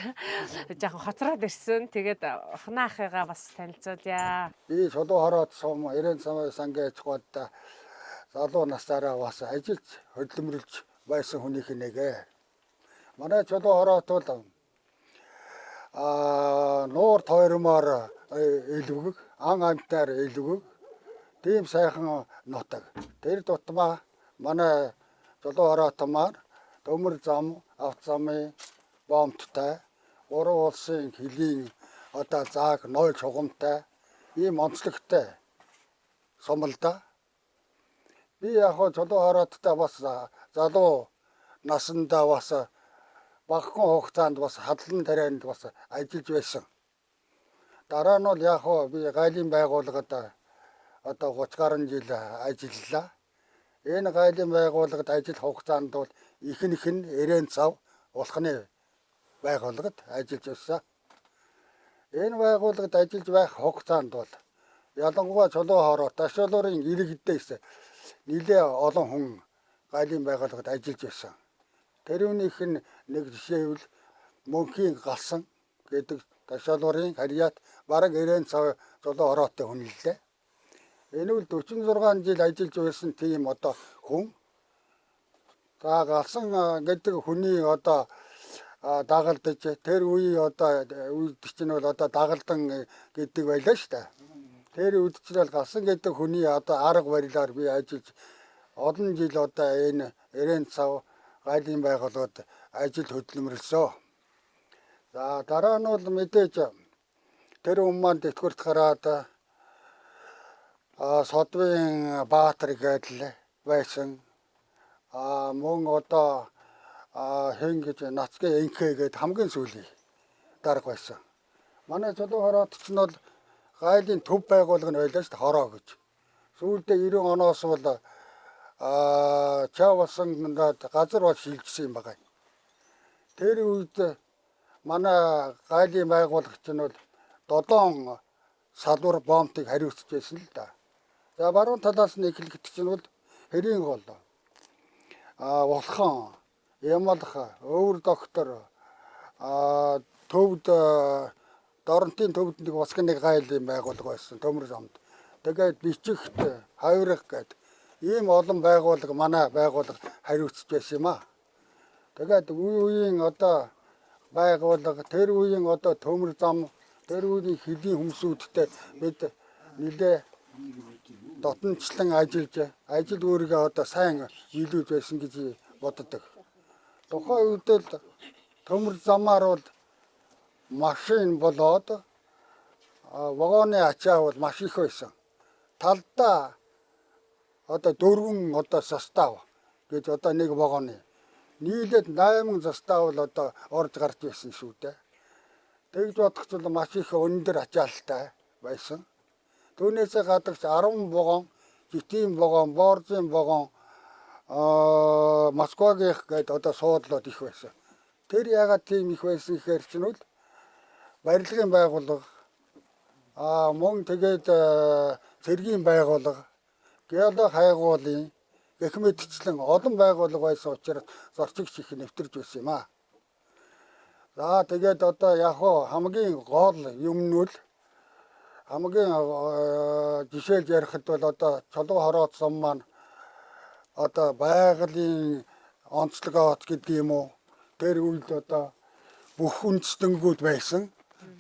жоохон хоцроод ирсэн. Тэгээд ухнаа ахыгаа бас танилцуулъя. Би чулуу хороод сум 90 цамын сангийн аж ахуйд залуу насаараа бас ажиллаж хөдөлмөрлөж байсан хүнийх нэг. Манай чулуу хороот бол нуур тойрмоор элвэг, ан амтаар элвэг тийм сайхан нутаг. Тэр дутмаа манай чулуу хороот маань төмөр зам, авт замын бомттой, гурван улсын хөлийн одоо зааг ной чугамтай ийм онцлогтой сум л да. Би яг хоо чулуу хорооттой бас залуу насандаа бас багахан хугацаанд бас хадлан тарианд бас ажиллаж байсан. Дараа нь бол яг хоо би гайлын байгууллагад одоо 30 гаруй жил ажиллалаа. Энэ гайлын байгууллагад ажил хугацаанд бол ихэнх нь 90 цав улхны байгууллагад ажиллаж байсан. Энэ байгууллагад ажиллаж байх хугацаанд бол ялангуяа чулуу хороо ташуулуурын иргэдээс нэлээ олон хүн гайлын байгууллагад ажиллаж байсан. Тэр үүнийх нь нэг жишээвэл мөнхийн галсан гэдэг ташаалуурын харьяат бараг 90 цав чулуу хороотой хүн лээ. Энэ үл 46 жил ажиллаж байсан тийм одоо хүн. За галсан гэдэг хүний одоо дагалдаж тэр үеийн одоо үед чинь бол одоо дагалдан гэдэг байлаа шүү дээ. Тэр үед чинь бол галсан гэдэг хүний одоо арга барилаар би ажиллаж олон жил одоо энэ 90 цав гайлын байгууллагад ажил хөдөлмөрлөсөө. За дараа нь бол мэдээж тэр хүн маань тэтгэврт гараад Содвын Баатар гэдэл байсан. Мөн одоо хэн гэж Нацгийн Энхэ гээд хамгийн сүүлийн дарга байсан. Манай чулуу хороот ч нь бол гайлын төв байгууллага нь байлаа шүү дээ хороо гэж. Сүүлдээ 90 оноос бол чав болсон газар бол шилжсэн юм байна. Тэр үед манай гайлын байгуулагч нь бол 7 салвар бомтыг хариуцж байсан л да. За баруун талаас нь эхлэх чинь бол Хэрийн гол, Улхан, Ямалх, Өвөр доктор, төвд Доронтын төвд нэг усг нэг гайл юм байгууллага байсан Төмөр замд. Тэгээд Бичигт, Хавирга гэдэг ийм олон байгууллага манай байгууллага хариуцж байсан юм аа. Тэгээд үе үеийн одоо байгууллага, тэр үеийн одоо Төмөр зам, тэр үеийн хөлийн хүмүүсүүдтэй бид нэлээ дотнчлан ажиллаж, ажил үүргээ одоо сайн биелүүлж байсан гэж боддог. Тухайн үед л Төмөр замаар бол машин болоод вагоны ачаа бол маш их байсан. Талдаа одоо 4 одоо состав гэж одоо нэг вагоны нийлээд 8 состав л одоо орж гарч байсан шүү дээ. Тэгж бодох бол маш их өндөр ачаалттай байсан. Түүнээсээ гадагш 10 вагон, житийн вагон, борзын вагон, Москвагийнх гээд одоо суудлууд их байсан. Тэр ягаад тийм их байсан гэхээр чинь үл барилгын байгууллага, мөн тэгээд цэргийн байгууллага, геолог хайгуулын гэх мэтчлэн олон байгууллага байсан учраас зорчигч их нэвтэрж байсан юм аа. За тэгээд одоо яг хуу хамгийн гол юм нь үл хамгийн жишээлж ярихад бол одоо Чулуу хороот сум маань одоо байгалийн онцлог оот гэдэг юм уу. Тэр үед одоо бүх үндэстэнгүүд байсан.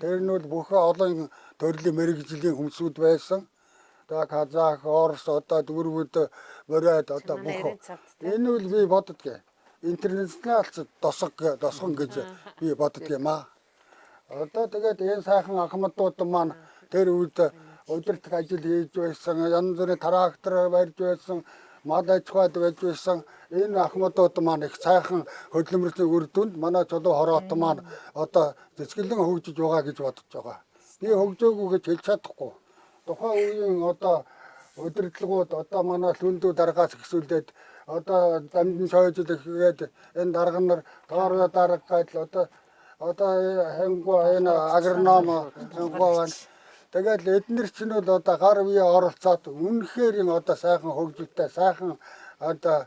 Тэр нь бол бүх олон төрлийн мэргэжлийн хүмүүсүүд байсан. Одоо Казах, Орос одоо дөрвүүд мороод одоо бүх энэ үл би боддгийг. Интернэшнл досго досгон гэж би боддөг юм аа. Одоо тэгээд энэ сайхан ахмадууд маань тэр үед удирдах ажил хийж байсан, янз бүрийн трактор барьж байсан, мал аж ахуйд байж байсан. Энэ ахмадууд маань их сайхан хөдөлмөрийн үр дүнд манай Чулуу хороот маань одоо зэцгэлэн хөгжиж байгаа гэж бодож байгаа. Би хөгжөөгүй гэж хэлж чадахгүй. Тухайн үеийн одоо удирдлагууд одоо манай Лүндүү даргаас эхлүүлээд одоо Дамдын шойжил ихэд энэ дарга нар Тоороо дарга гэдэл одоо хангу энэ агроном хангу байна. Тэгээд эднэр чинь бол одоо гар бие оролцоод үнэхээр энэ одоо сайхан хөгжилтэй сайхан одоо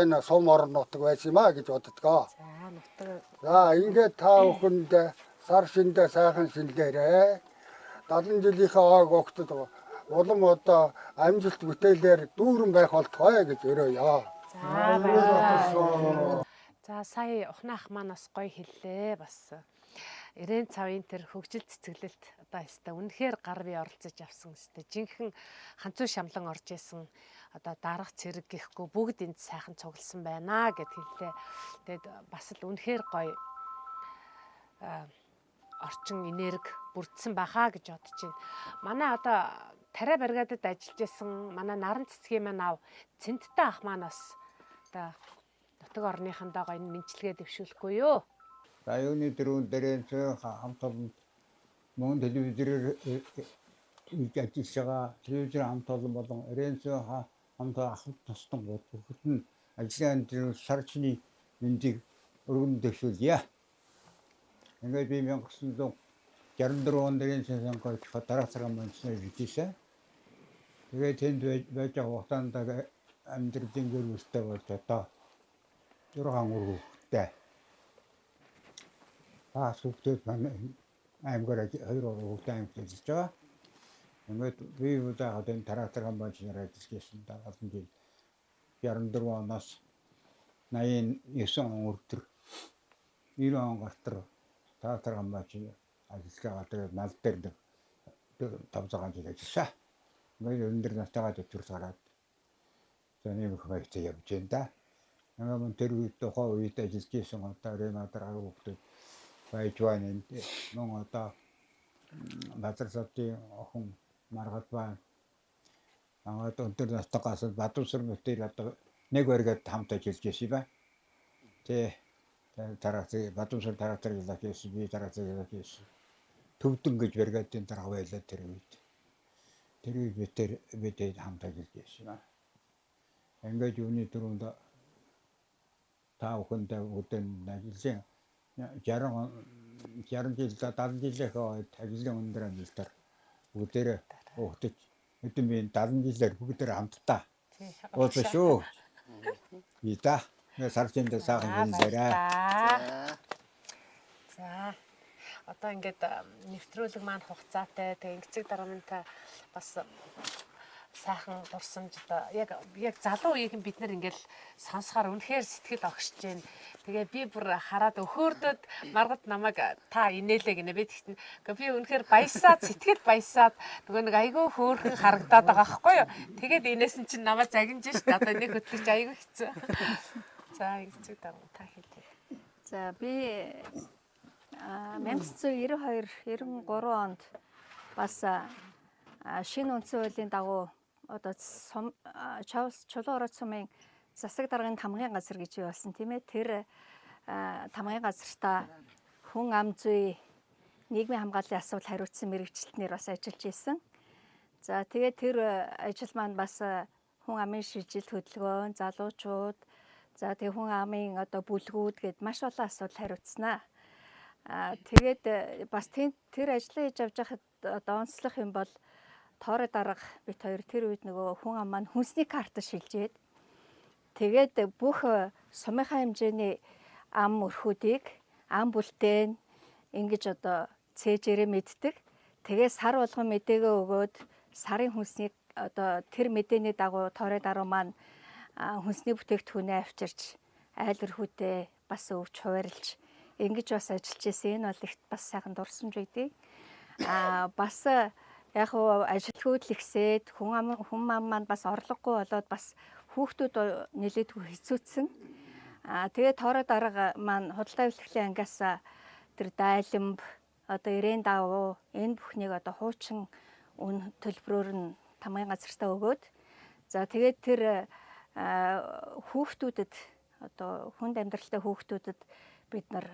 энэ сум орон нутаг байсан юм а гэж боддгоо. За нутаг. За ингээд та бүхэнд сар шиндээ сайхан шинлээрэ. 70 жилийнхээ ойг огтод улам одоо амжилт бүтээлээр дүүрэн байх болтугай гэж өрөөе. За баярлалаа. За сая ухнаах маань бас гоё хэллээ бас. Эрээн цавын тэр хөгжил цэцэглэлт одоо өстой үнэхээр гар бие оролцож авсан өстой жинхэнэ ханцуу шамлан орж исэн одоо дарга цэрэг гэхгүй бүгд энд сайхан цугласан байна гэд хэллээ. Тэгээд бас л үнэхээр гоё орчин энерги бүрдсэн бахаа гэж бодож байна. Манай одоо тариа бригадад ажиллаж исэн манай наран цэцгийн маань ав Цэнттэй ах маань бас одоо нутаг орныхондоо гоё мэндчилгээ дэвшүүлэхгүй юу? Районы дөрвөн дээрээ хамт олон мөн телевизээр хийж ажиллаж байгаа телевизээр хамт олон болон Эренцөө хамт ахад тустан бүгд нь ажлын амьдрал сарчны мэндийг өргөн дэвшүүлье. Ингээд би 1964 онд Эренцөө сонгож дараацгаа мөнснээр иржсэн. Тэгээд тэнд байж байгаа хугацаанд амьдралын гэр бүлтэй болж одоо 6 үр хүүхэдтэй. Баас хүүхдүүд маань аймгаар 2 хүүхдээ аймагт ажиллаж байгаа. Ингээд би удаагаад энэ трактор комбайнаар ажиллаж байсан да олон жил. 64 оноос 89 он хүртэл 90 он гартар трактор комбайн ажиллаж байгаа. Тэгээд мал дээр нэг 5 6 жил ажилласан. Ингээд өндөр настайгаа төтөрс гараад за нэг их маягтай явж байна да. Ингээд мөн тэр үед тухайн үед ажиллаж исэн одоо рематор хүүхдүүд байж байна. Мөн одоо Базар савдын охин маргад байна. Ангаад өндөр настайгаас Бадусар мөтөр одоо нэг баригад хамт ажиллаж байсан юм байна. Тэ тарагц Бадусар трактор ажиллаж байсан, би трактор ажиллаж байсан. Төвдөн гэж бригадын дарга байлаа тэр үед. Тэр үед бид хамт ажиллаж байсан юм. Ингээд юуны түрүүнд та бүхэндээ бүгдэн ажлын 60 жил 70 жилийнхээ ажлын өндөр амжилтаар бүгдээрээ угтаж Хэдэн би 70 жилээр бүгдээр хамтдаа уулзсан шүү. Би та сарчинд сайхан хэлсээрэй. За. Одоо ингээд нэвтрүүлэг маань хугацаатай. Тэгээ ингэцэг дарамттай бас сайхан дурсамж одоо яг залуу үеийнхэн бид нар ингээл сонсохоор үнэхээр сэтгэл огшиж байна. Тэгээ би бүр хараад өхөөрдөд маргад намайг та инээлээ гинэ би тэгтэн. Гэхдээ би үнэхээр баясаад сэтгэл баясаад нөгөө нэг айгүй хөөрхөн харагдаад байгаа байхгүй юу. Тэгээд инээсэн чинь намайг загинж шít одоо нэг хөтлөж айгүй хэцүү. За ингэцэг дарам та хэлээ. За би 1992 93 онд бас шинэ үндсэн хуулийн дагуу одоо сум Чулуун Ороод сумын засаг даргын тамгын газар гэж бий болсон тийм ээ. Тэр тамгын газартаа хүн ам зүй нийгмийн хамгааллын асуудал хариуцсан мэрэгчлэтнэр бас ажиллаж исэн. За тэгээд тэр ажил маань бас хүн амын шилжилт хөдөлгөөн, залуучууд, за тэг хүн амын одоо бүлгүүд гэд маш олон асуудал хариуцсанаа. Тэгээд бас тэр ажлаа хийж авч байхад одоо онцлох юм бол Тоорой дарга бит хоёр тэр үед нөгөө хүн ам маань хүнсний карт шилжээд тэгээд бүх сумынхаа хэмжээний ам өрхүүдийг ам бүлтээн ингэж одоо цээжээрээ мэддэг. Тэгээ сар болгон мэдээгээ өгөөд сарын хүнсний одоо тэр мэдээний дагуу Тоорой дарга маань хүнсний бүтээгдэхүүнээ авчирч айл өрхүүдээ бас өвч хуваарлж ингэж бас ажиллаж исэн. Энэ бол их бас сайхан дурсамж байдгийг. Бас яг уу ажилтгууд л ихсээд хүн ам маань бас орлогогүй болоод бас хүүхдүүд нэлээдгүй хэцүүцсэн. Тэгээ Тоорой дарга маань худалдаа бэлтгэлийн ангиас тэр дайлмб одоо ирээн давуу энэ бүхнийг одоо хуучин үн төлбөрөөр нь тамгын газартаа өгөөд за тэгээд тэр хүүхдүүдэд одоо хүнд амьдралтай хүүхдүүдэд бид нар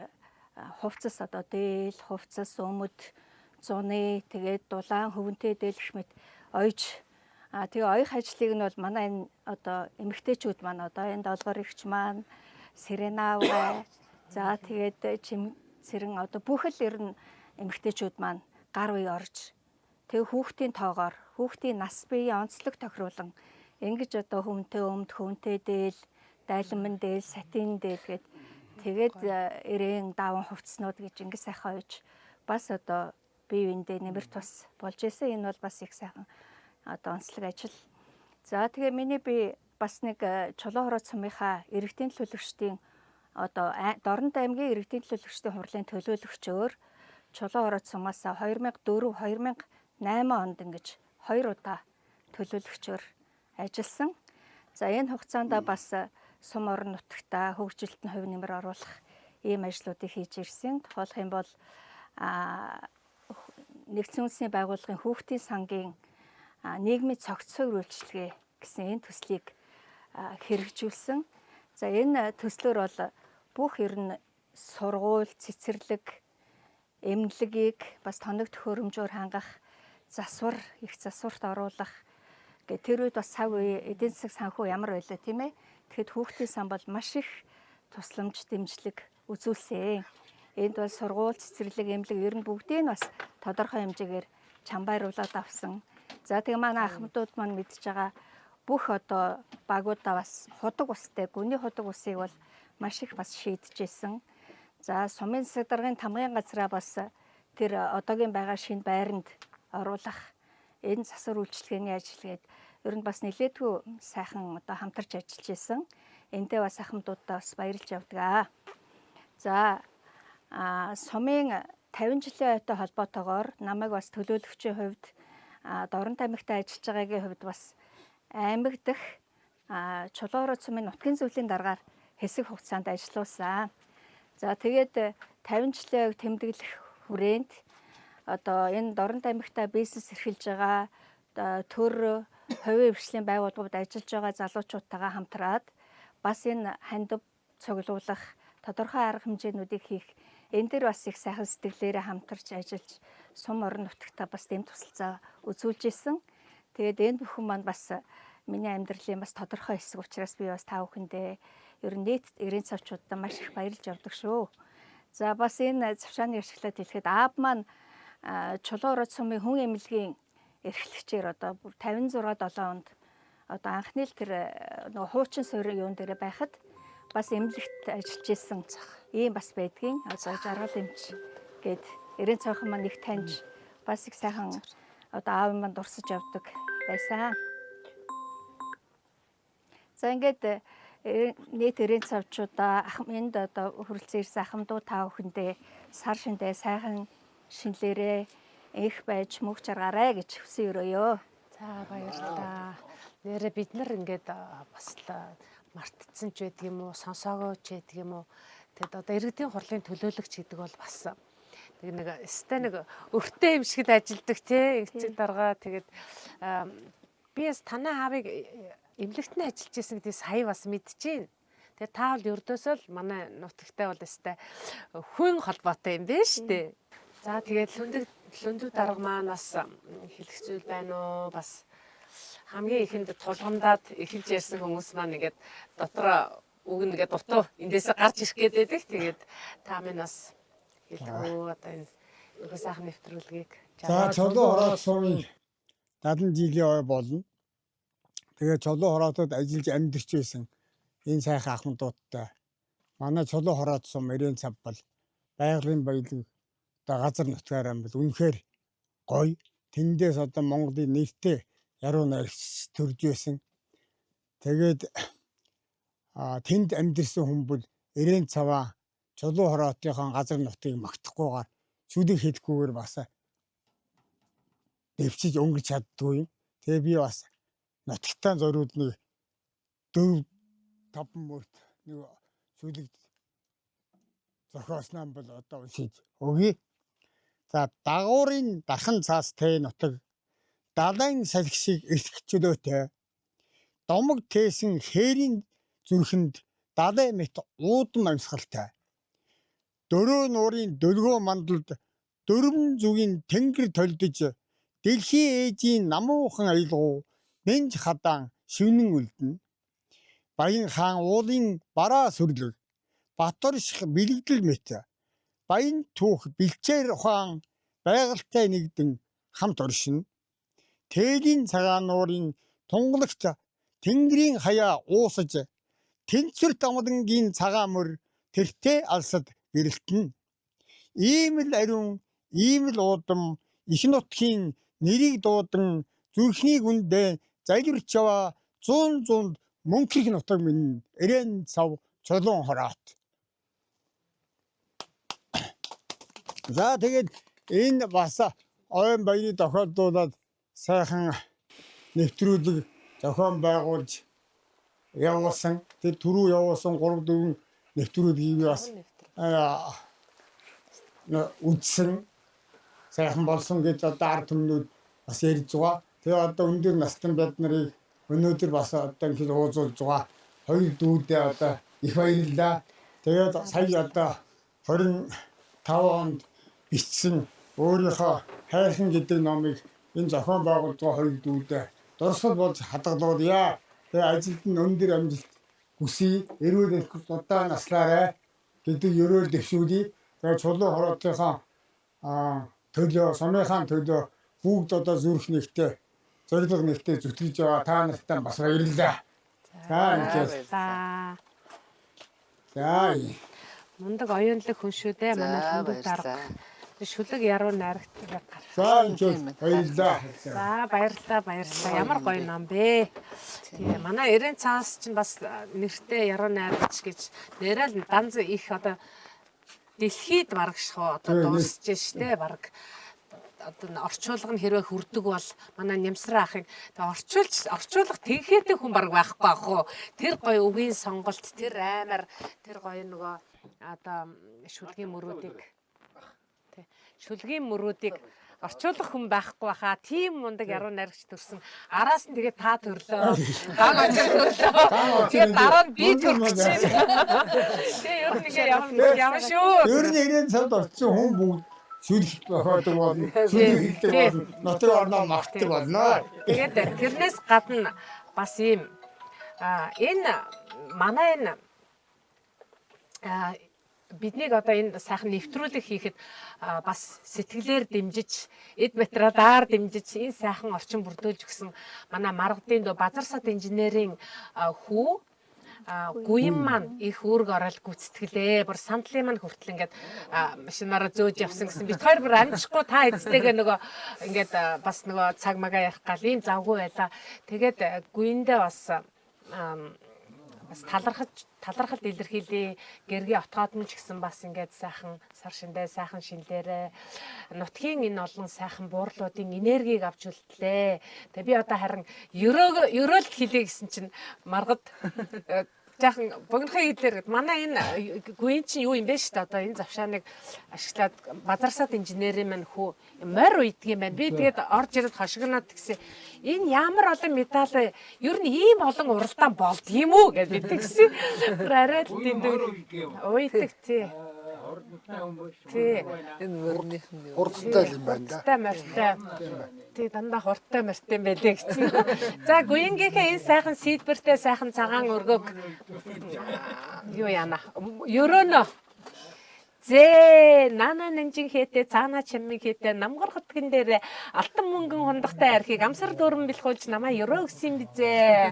хувцас одоо дээл, хувцас, өмд, зуны тэгээд дулаан хөвөнтэй дээлэх мэт ойж тэгээ оёх ажлыг нь бол манай энэ одоо эмэгтэйчүүд маань одоо энэ долгор игч маань Сэрэнавга за тэгээд чим цэрэн одоо бүх л ер нь эмэгтэйчүүд маань гар үе орж тэгээ хүүхдийн тоогоор хүүхдийн нас биеийн онцлог тохируулан ингэж одоо хөвөнтэй өмд, хөвөнтэй дээл, дайлман дээл, сатин дээл гээд тэгээд ирээн даван хувцснууд гэж ингэ сайхан ойж бас одоо бие биендээ нэмэр тус болж исэн. Энэ бол бас их сайхан одоо онцлог ажил. За тэгээ миний би бас нэг Чулуун Хороо сумынхаа иргэдийн төлөөлөгчдийн одоо Дорнод аймгийн иргэдийн төлөөлөгчдийн хурлын төлөөлөгчөөр Чулуун Хороо сумаас 2004 2008 онд ингэж 2 удаа төлөөлөгчөөр ажилласан. За энэ хугацаанд бас сум орон нутагта хөгжилт нь хувь нэмэр оруулах ийм ажлуудыг хийж ирсэн. Тухайлах юм бол нэгдсэн үндэсний байгууллагын хүүхдийн сангийн нийгмийн цогц суурь үйлчилгээ гэсэн энэ төслийг хэрэгжүүлсэн. За энэ төслөөр бол бүх ер нь сургууль, цэцэрлэг, эмнэлгийг бас тоног төхөөрөмжөөр хангах, засвар, их засварт оруулах гэх тэр үед бас цаг үе эдийн засаг санхүү ямар байлаа тийм ээ. Тэгэхэд хүүхдийн сан бол маш их тусламж, дэмжлэг үзүүлсэн. Энд бол сургууль, цэцэрлэг, эмнэлэг ер нь бүгдийг нь бас тодорхой хэмжээгээр чамбайруулад авсан. За тэгээ манай ахмадууд маань мэдж байгаа бүх одоо багуудаа бас худаг устай, гүний худаг усыг бол маш их бас шийдэж исэн. За сумын засаг даргын тамгын газраа бас тэр одоогийн байгаа шинэ байранд оруулах энэ засвар үйлчилгээний ажил гээд ер нь бас нэлээдгүй сайхан одоо хамтарч ажиллаж исэн. Эндээ бас ахмадуудаа бас баярлж явдаг. За сумын 50 жилийн ойтой холбоотойгоор намайг бас төлөөлөгчийн хувьд Дорнод аймагт ажиллаж байгаагийн хувьд бас аймаг дах Чулуун Хороо сумын нутгийн зөвлөлийн даргаар хэсэг хугацаанд ажиллуулсан. За тэгээд 50 жилийн ойг тэмдэглэх хүрээнд одоо энэ Дорнод аймагта бизнес эрхэлж байгаа төр хувийн хвшлийн байгууллагууд ажиллаж байгаа залуучуудтайгаа хамтраад бас энэ хандив цуглуулах тодорхой арга хэмжээнүүдийг хийх энэ дэр бас их сайхан сэтгэлээрээ хамтарч ажиллаж сум орон нутагта бас дэм тусалцаа үзүүлж исэн. Тэгээд энэ бүхэн маань бас миний амьдралын бас тодорхой хэсэг учраас би бас та бүхэндээ ер нь нийт 90 цавчуудаа маш их баярлж явдаг шүү. За бас энэ завшааны ашиглаад хэлэхэд аав маань Чулуун Ороод сумын хүн эмнэлгийн эрхлэгчээр одоо 56 7 онд одоо анхны л тэр нөгөө хуучин суурь юун дээр байхад бас эмнэлэгт ажиллаж исэн ийм бас байдгийн. Одоо жаргал эмч гээд Эрен цойхон маань их таньж бас их сайхан одоо аав маань дурсаж явдаг байсан. За ингээд нийт эрен цавчуудаа энд одоо хүрэлцэн ирсэн ахмадуу та бүхэндээ сар шиндээ сайхан шинэлээрээ энх байж мөнх жаргаарай гэж хүсэн өрөөё. За баярлалаа. Нэрээ бид нар ингээд бас л мартцсан ч байдаг юм уу, сонсоогоо ч байдаг юм уу. Тэгэд одоо иргэдийн хурлын төлөөлөгч гэдэг бол бас нэг нэг өстэй нэг өртөө юм шиг л ажилдаг тий эцэг дарга. Тэгээд би бас танай аавыг эмнэлэгт нь ажиллаж исэн гэдгийг сая бас мэдчихээн. Тэгээд та бол ердөөсөө л манай нутагтай бол өстэй хүн холбоотой юм байна шүү дээ. За тэгээд лүндэг дарга маань бас хэлэх зүйл байна уу? Бас хамгийн ихэнд тулгамдаад эхэлж ярьсан хүмүүс маань ингээд дотроо үг нь ингээд дутуу эндээсээ гарч ирэх гээд байдаг. Тэгээд та минь бас хэлэх үү одоо энэ нөгөө сайхан нэвтрүүлгийг. За Чулуун хороот сумын 70 жилийн ой болно. Тэгээд Чулуун хороотод ажиллаж амьдарч байсан энэ сайхан ахмадуудтай манай Чулуун хороот сум Эрен цав бол байгалийн баялаг одоо газар нутгаараа бол үнэхээр гоё. Тэндээс одоо Монголын нэртэй яруу найрагч төрж байсан. Тэгээд тэнд амьдарсан хүн бол Эрен цаваа Чулуун хороотынхон газар нутгийг магтахгүйгээр шүлэг хэлэхгүйгээр бас дэвчиж өнгөрч чаддгүй юм. Тэгээ би бас нутагтаа зориуд нэг 4 5 мөрт нэг шүлэг зохиосноо бол одоо уншиж өгье. За дагуурын дархан цаас тэ нутаг далайн салхи шиг эрх чөлөөтэй домог тээсэн хээрийн зүрхэнд далай мэт уудам амьсгалтай дөрөө нуурын дөлгөө мандалд дөрвөн зүгийн тэнгэр толдож дэлхийн ээжийн намуухан аялгау нэнж хадаан шивнэн үлдэнэ. Баян хаан уулын бараа сүрлэг Баторших бэлэгдэл мэт баян түүх бэлчээр ухаан байгальтай нэгдэн хамт оршино. Тээлийн цагаан нуурын тунгалагт тэнгэрийн хаяа уусаж тэнцвэрт амлангийн цагаан мөр тэртээ алсад гэрэлтэнэ. Ийм л ариун, ийм л удам их нутгийн нэрийг дуудан зүрхний гүндээ залбирч яваа зуун зуунд мөнхөх нутаг минь Эрен цав Чулуун хороот. За тэгээд энэ бас ойн баярыг тохиолдуулаад сайхан нэвтрүүлэг зохион байгуулж явуулсан. Тэр түрүү явуулсан 3 4 нэвтрүүлгийг бас үзсэн сайхан болсон гэж одоо ард түмнүүд бас ярьж байгаа. Тэгээ одоо өндөр настай бид нарыг өнөөдөр бас одоо ингэж уулзуулж байгаа. Хоёр дүүдээ одоо их баярлалаа. Тэгээд сая одоо 25 онд бичсэн өөрийнхөө хайрхан гэдэг номыг энэ зохион байгуулж байгаа хоёр дүүдээ дурсал болж хадгалуулъя. Тэгээ ажилд нь өндөр амжилт хүсье. Эрүүл энх удаан наслаарай гэдэг ерөөл дэвшүүлье. Тэгээ Чулуун хороотынхоо төлөө, сумынхаа төлөө бүгд одоо зүрх нэгтээ, зорилго нэгтээ зүтгэж байгаа та нартай бас баярлалаа. За ингээд. За. Мундаг оюунлаг хүн шүү дээ. Манай лүндэг дарга. Шүлэг яруу найрагт гарах. За ингээд баярлалаа. За баярлалаа, баярлалаа. Ямар гоё ном бэ. Тэгээ манай Эрен цаас чинь бас нэртэй яруу найрагч гэж нэрэл данз их одоо дэлхийд барагших одоо дуусж штэ бараг. Одоо орчуулга нь хэрвээ хүрдэг бол манай Нямсраа ахыг тэгээ орчуулга тэнхээтэй хүн бараг байхгүй ах уу. Тэр гоё үгийн сонголт, тэр аймар, тэр гоё нөгөө одоо шүлгийн мөрүүдийг шүлгийн мөрүүдийг орчуулах хүн байхгүй баха. Тийм мундаг яруу найрагч төрсөн. Араас нь тэгээ та төрлөө. Ган очир төрлөө. Тэгээ дараа нь би төрөх гэж. Тэгээ ер нь ингээ явна шүү. Ер нь 90 цавд очсон хүн бүгд шүлэг тохиодог болно. Шүлэг хэлдэг болно. Нутаг орноо магтдаг болно. Тэгээд тэрнээс гадна бас ийм энэ манай энэ Биднийг одоо энэ сайхан нэвтрүүлэг хийхэд бас сэтгэлээр дэмжиж, эд материалаар дэмжиж энэ сайхан орчин бүрдүүлж өгсөн манай Маргадын дөө Базарсад инженерийн хүү Гуйн маань их үүрэг орол гүйцэтгэлээ. Бүр сандлын маань хүртэл ингээд машинаараа зөөж явсан гэсэн. Бид хоёр бүр амжихгүй та эцтэйгээ нөгөө ингээд бас нөгөө цаг магаа ярих гал ийм завгүй байлаа. Тэгээд Гуйндээ бас бас талархалт илэрхийлье. Гэргийн отгоод нь ч гэсэн бас ингээд сайхан сар шиндээ сайхан шинлээрээ нутгийн энэ олон сайхан буурлуудын энергийг авч үлдлээ. Тэгээ би одоо харин ерөөлт хэлье гэсэн чинь Маргад жаахан богинохын хэлээр манай энэ гүн чинь юу юм бэ шүү дээ. Одоо энэ завшааныг ашиглаад Базарсад инженерийн маань хүү морь уйддаг юм байна. Би тэгээд орж ирээд хошигноод тэгсэн. Энэ ямар олон медаль ер нь ийм олон уралдаан болд юм уу гэж би тэгсэн. Бүр арай л дэндүү уйдаг тий. Тий. Энэ мөрнийх нь юу? Хурдтай л юм байна да. Хурдтай морьтой. Тий, дандаа хурдтай морьтой юм байлээ гэсэн. За, Гуянгийнхээ энэ сайхан сидбэртэй сайхан цагаан өргөг юу яана? Ерөөнө. Зээ, нана нэнжин хэтэ цаана чамин хэтэ намгар хотгон дээр алтан мөнгөн хундахтай архийг амсар дүүрэн бэлхүүлж намаа ерөө өгсөн бизээ.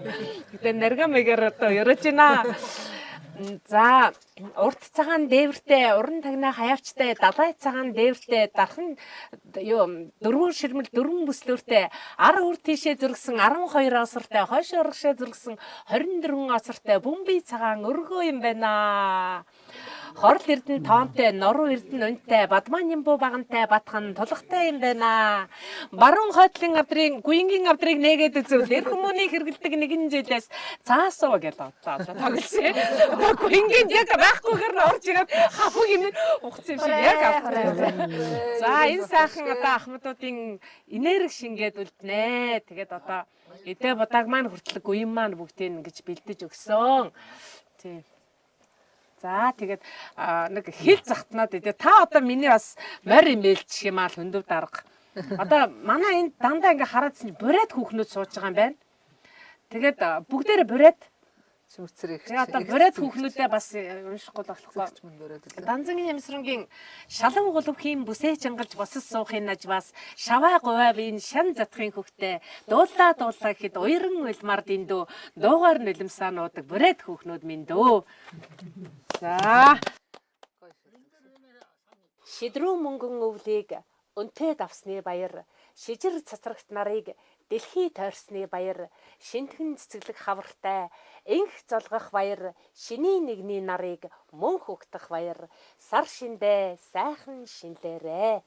Гэтэ нарга мэгээр одоо ерөөж байна. За, урт цагаан дээвэртэй, уран тагнаа хаявчтай, далай цагаан дээвэртэй, дархан юу дөрвөн ширмэл дөрвөн бүслүүртэй, ар үр тийшээ зөргсөн 12 осортой, хойш урагшаа зөргсөн 24 осортой бөмбөй цагаан өргөө юм байна. Хорл эрдэнэ тоонтой, нуруу эрдэнэ унтай, бадмаа нямбуу багантай, батхан тулгатай юм байна. Баруун хойдлын авдрын, гуйнгийн авдрыг нээгээд үзвэл эр хүмүүний хэрэгэлдэг нэгэн зүйлээс цаасуу гэж одоо тоглосон. Одоо гуйнгийн яг байхгүйгээр нь орж ирээд хавг юм ухцсан юм шиг яг авсан. За, энэ сайхан одоо ахмадуудын энерги шингээд үлднэ. Тэгээд одоо эдээ будааг маань хүртэл гуйн маань бүгдийг ингэж бэлдэж өгсөн. Тийм. За, тэгээд нэг хэл захтнаад идэв. Та одоо миний бас морь имээлчих юм аа л хөндөв дарга. Одоо манай энэ дандаа ингээ хараадсан чинь бурайд хүүхнүүд сууж байгаа юм байна. Тэгээд бүгдээрээ бурайд Шүмцэр их. Тэгээ одоо бурайд хүүхнүүдээ бас уншихгүй болохгүй. Данзангийн ямсрангийн шалан гулвхийн бүсээ чангалж босос суухын нажваас шаваа гувавын шан затхын хөхтэй дуулаа дуулаа гэхэд уяран улмаар дэндүү дуугаар нулимсаа нуудаг бурайд хүүхнүүд минь дөө. За. Шидрүү мөнгөн өвлийг өнтэй давсны баяр, шижир цацрагт нарыг дэлхий тойрсны баяр, шинтгэн цэцэглэх хавартай, энх золгох баяр, шиний нэгний нарыг мөн хөгтөх баяр, сар шиндээ сайхан шинлээрээ.